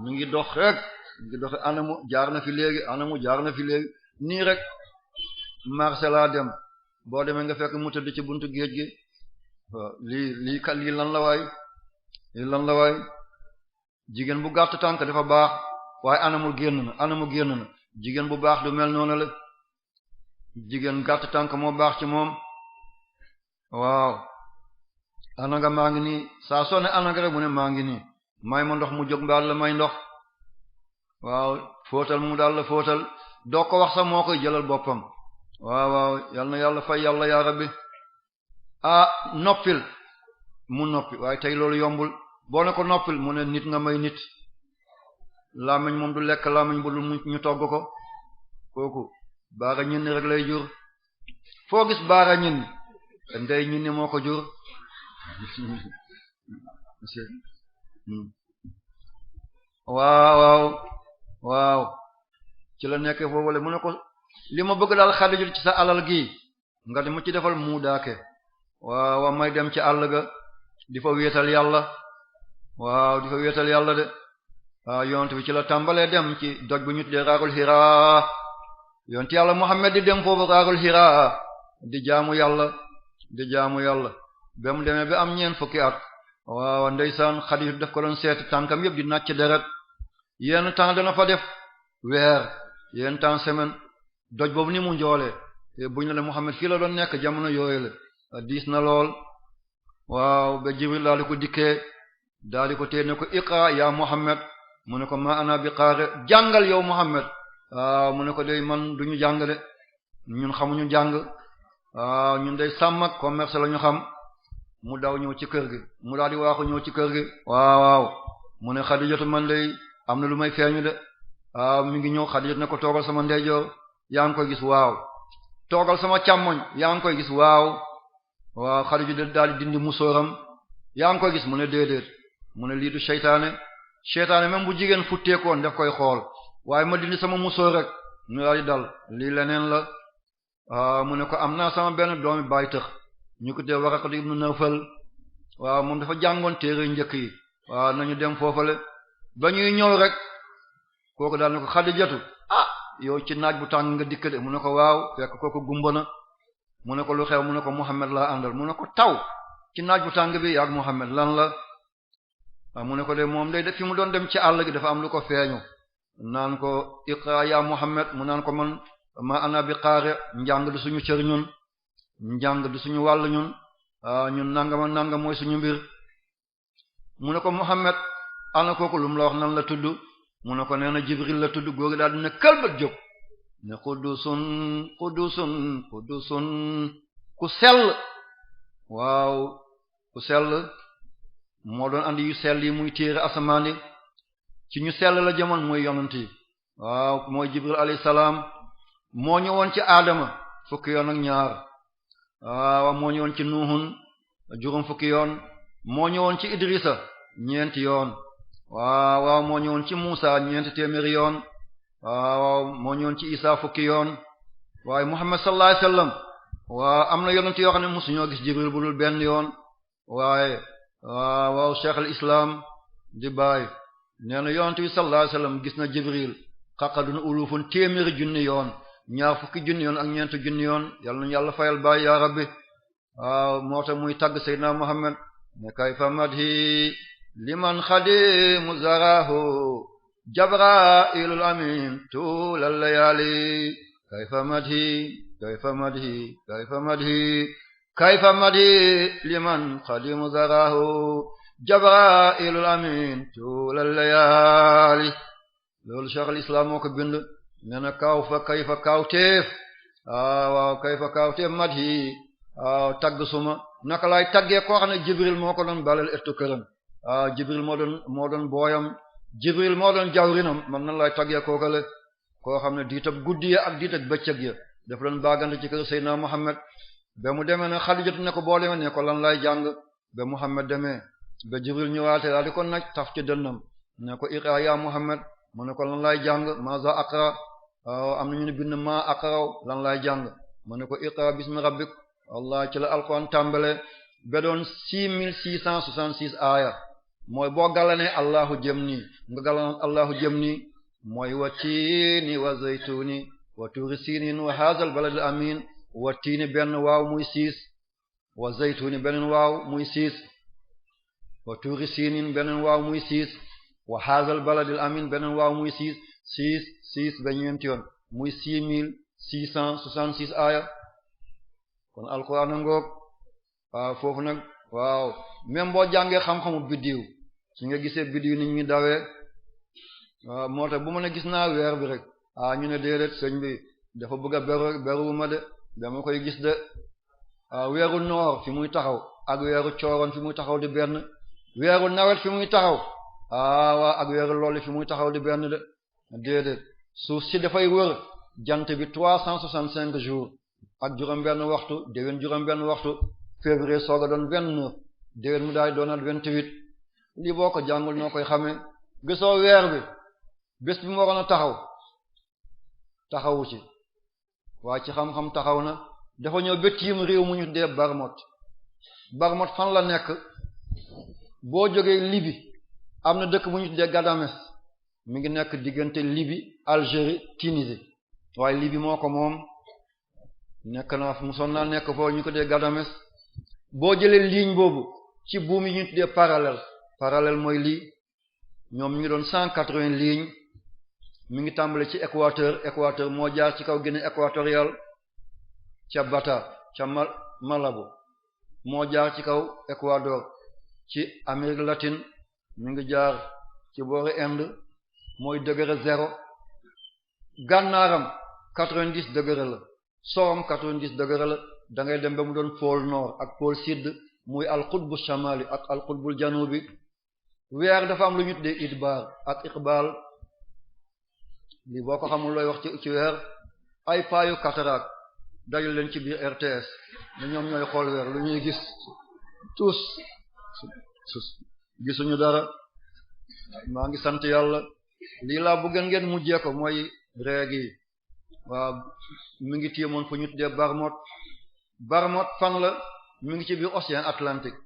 mu ngi dox rek mu ngi dox anamu jaar na fi léegi nii rek marché laa dem boo demee nga fekk mu tëdd ci buntu géej gi waaw lii lan la waay jigéen bu gàtt tànk dafa baax waaye anamu génn na jigéen bu baax du mel noonu la jigéen gàtt tànk moo baax ci moom waaw ana nga maa ngi nii saa soo ne ana nga rek mu ne maa ngi nii may ma ndox mu jóg mbaal la may ndox waaw fóotal mu daal la fóotal doo ko wax sax moo koy jëlal boppam waaw yal na yàlla fay yàlla yaa rabbi noppil mu noppi waaye tey loolu yombul boo ne ko noppil mu ne nit nga may nit làmmiñ moom du lekk làmmiñ bu dul ñu togg ko kooku baara ñinni rek lay jur foo gis baara ñinni ndey ñinni moo ko jur waaw ci la nekkee foofule mu ne ko li ma bëgg daal Xadija ci sa alal gi nga di ma ci defal muudaake waaw may dem ci àll ga di fa wéetal yàlla de waaw yonent bi ci la tàmbalee dem ci doj bu ñu tuddee raarul Hira yonent yàlla Muhammad di dem foofu raarul Hira di jaamu yàlla ba mu demee ba am ñeent fukki at waaw ndeysaan Xadija daf ko doon seeti tànkam yëpp di nàcc deret yenn temps dana fa def weer yenn temps semaine doj boobu ni mu njoolee buñ la Muhammad fii la doon nekk jamono yooyu la diis na lool waaw ba Jibril daal di ko dikkee daal di ko téye ne ko iqra ya Muhammad mu ne ko ma ana bi qaari jàngal yow Muhammad waaw mu ne ko day man duñu jàng de ñun xamuñu jàng waaw ñun day sàmm ak commerce la ñu xam mu daw ñëw ci kër gi mu daal di waaxu ñëw ci kër gi waaw mu ne Xadijatu man day am na lu may feeñu de waaw mi ngi ñëw Xadijatu ne ko toogal sama ndeyjoor yaa ngi koy gis waaw toogal sama càmmoñ yaa ngi koy gis waaw Xadijatu daal di dindi musóoram yaa ngi koy gis mu ne déedéet mu ne lii du seytaane même bu jigéen futteekoon daf koy xool waaye ma dindi sama musóor rek ñu daal di dal lii leneen la mu ne ko am naa sama benn doomi baay tëx ñu ko dee Waraqatu ibnu Nawfal waaw moom dafa jàngoon téere njëkk yi waaw nañu dem foofale ba ñuy ñëw rek kooku daal ne ko Xadijatu yow ci naaj bu tàng nga dikk de mu ne ko waaw fekk kooku gumba na mu ne ko lu xew mu ne ko Muhammad laa àndal mu ne ko taw ci naaj bu tàng bi yaag Muhammad lan la mu ne ko de moom day fi mu doon dem ci àll gi dafa am lu ko feeñu naan ko iqra ya Muhammad mu naan ko man ma ana bi qaari njàng du suñu cër ñun njàng du suñu wàll ñun ñun nangam mooy suñu mbir mu ne ko Muhammad ana kooku lu mu la wax nan la tudd mu ne ko nee na Jibril la tudd góor gi daal dina këlbat jóg ne qudusun ku sell waaw ku sell moo doon andi yu sell yi muy téere asamaan yi ci ñu sell la jamono mooy yonent yi waaw mooy Jibril alayhi salaam moo ñëwoon ci Adama fukki yoon ak ñaar waaw moo ñëwoon ci Nuhun juróom fukki yoon moo ñëwoon ci Idrisa ñeenti yoon waaw moo ñëwoon ci Musa ñeenti téeméeri yoon waaw moo ñëwoon ci Isa fukki yoon waaye Muhammad sallallahu alayhi wasallam waaw am na yonent yoo xam ne musuñoo gis Jibril bu dul benn yoon waaye waaw Cheikh al Islam di baay nee na yonent bi sallallahu alayhi wasallam gis na Jibril xaqadun ulufun téeméeri junni yoon ñaar fukki junni yoon ak ñeenti junni yoon yàlla nañu yàlla fayal baay ya rabbi waaw moo tax muy tagg Seydina Muhammad ne kayfa madhi liman xadimu zarahu Jabrailul amin tulal layali kayfa madhi liman xadimu zarahu Jabrailul amin tulal layali loolu Cheikh al Islam moo ko bind nee na kayfa kawteef waaw kayfa kawteef madhi waaw tagg suma naka laay taggee koo xam ne Jibril moo ko doon balal ettu këram Jibril moo doon booyam Jibril moo doon jawrinam man nan laay taggee kookale koo xam ne diitab guddi ya ak diitab bëccëg ya dafa doon baagante ci kër Seydina Muhammad ba mu demee ne Xadijatu ne ko boo demee ne ko lan lay jàng ba Muhammad demee ba Jibril ñëwaate daal di ko naj taf ci dënnam ne ko iqra ya Muhammad mu ne ko lan lay jàng maza aqra am nañu ne bind ma aqraw lan lay jàng mu ne ko iqra bismi rabbik Allah ci la alquran tàmbale ba doon 6666 aaya mooy boo galanee allahu jëm nii nga galan allahu jëm nii mooy wa tiini wa zaytuni wa turi sinin wa hazal baladil amin wa tiini benn waaw muy 6 wa zaytuni beneen waaw muy 6 wa turi sinin beneen waaw muy 6 wa hazal baladil amin beneen waaw muy 6 6 ba ñeenti yoon muy 6666 aaya kon alquran a ngoog waaw foofu nag waaw même boo jàngee xam-xamu biddiw su nga gisee biddiw nit ñi dawee waaw moo tax bu ma ne gis naa weer bi rek ñu ne déedéet sëñ bi dafa bëgg a beruwuma de dama koy gis de weeru noor fi muy taxaw ak weeru cooroon fi muy taxaw di benn weeru nawet fi muy taxaw waaw ak weeru loolu fi muy taxaw di benn de déedéet suuf si dafay wër jant bi 365 jours ak juróom benn waxtu déwén juróom benn waxtu février sooga doon 29 déwén mu daay doonaat 28 lii boo ko jàngul noo koy xamee gisoo weer bi bés bi mu waroon a taxawu ci waaye ci xam-xam taxaw na dafa ñëw ba tiim réew mu ñu dee Barmot fan la nekk boo jógee Libye am na dëkk bu ñu dee Gadames mi ngi nekk diggante Libye Algérie Tunisie waaye Libye moo ko moom nekk naa fu musoon naa nekk foofu ñu ko dee Gadames boo jëlee ligne boobu ci buum yi ñu tuddee parallèle mooy lii ñoom ñu ngi doon 180 lignes mi ngi tàmbale ci équateur moo jaar ci kaw Guinée équatoriale ca Bata ca Malabo moo jaar ci kaw Équateur ci Amérique latine mi ngi jaar ci boori Inde mooy degré 0 gànnaaram 90 degré la sowam 90 degré la da ngay dem ba mu doon pôle nord ak pôle sud muy al-qutbu shamali ak al-qutbul janubi weer dafa am lu ñu tuddee idbar ak iqbal lii boo ko xamul looy wax ci weer ay paayu cataracte dajul leen ci biir RTS ne ñoom ñooy xool weer lu ñuy gis tous gisuñu dara maa ngi sant yàlla lii laa bëgg ngeen mujjee ko mooy réegi waaw mi ngi téemoon fu ñu tuddee Barmot fan la mi ngi ci biir océan Atlantique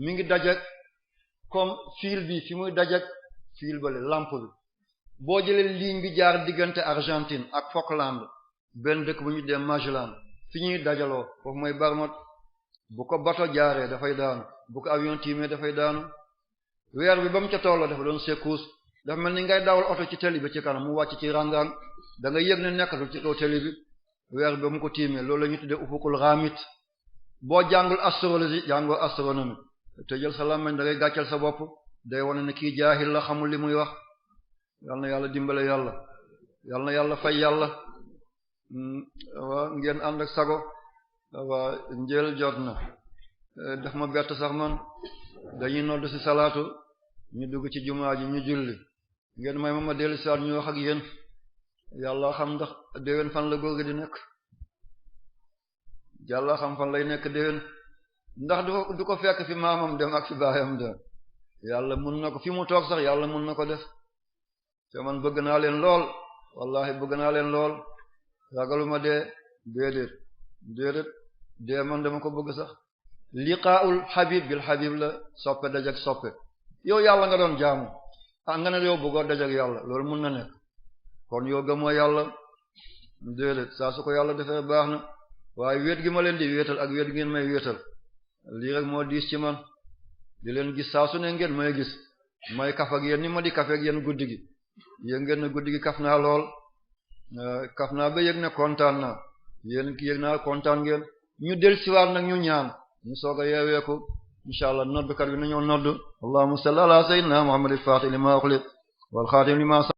mi ngi dajak comme fil bi fi muy dajak fil bale lampe bi boo jëlee ligne bi jaar diggante Argentine ak Falkland benn dëkk bu ñu tuddee Magellan fi ñuy dajaloo foofu mooy Barmot bu ko bato jaaree dafay daanu bu ko avion tiimee dafay daanu weer bi ba mu ca tolloo dafa doon secousse dafa mel ni ngay dawal oto ci télé bi ci kanam mu wàcc ci rangaan da nga yëg ne nekkatul ci kaw télé bi weer bi ba mu ko tiimee loolu la ñu tuddee ufukul ghamit boo jàngul astrologie jàngoo astronomie te jël sa làmmiñ da ngay gàccal sa bopp day wane ne kii jaahil la xamul li muy wax yal na yàlla dimbale yal na yàlla fay yàlla waa ngeen ànd ak sago waa njël jot na daf ma bett sax man dañuy nodd ci salaatu ñu dugg ci jumaa ji ñu julli ngeen may ma dellu si waat ñu wax ak yéen yàlla xam ndax déwén fan la góor gi di nekk yàlla xam fan lay nekk déwén ndax du ko fekk fi maamam dem ak fi baayam dem yàlla mun na ko fi mu toog sax yàlla mun na ko def te man bëgg naa leen lool wallahi bëgg naa leen lool ragaluma déedéet dee man dama ko bëgg sax liqaa'ul habib bil habib la soppe dajak soppe yow yàlla nga doon jaamu nga ne yow bëggoo dajak yàlla loolu mun na nekk kon yow gëmoo yàlla déedéet saa su ko yàlla defee baax na waaye wéet gi ma leen di wéetal ak wéet gi ngeen may wéetal lii rek moo diis ci man di leen gis saa su ne ngeen may gis may kaf ak yéen ni ma di kafe ak yéen guddi gi yéen ngeen ne guddi gi kaf naa lool kaf naa ba yëg ne kontaan naa yéen ki yëg naa kontaan ngeen ñu del siwaat nag ñu ñaan ñu soog a yeeweeku insha Allah noddkat bi nañoo nodd allahumma salli ala sayyidina muhammadil fatih lima ughliq wal khatim lima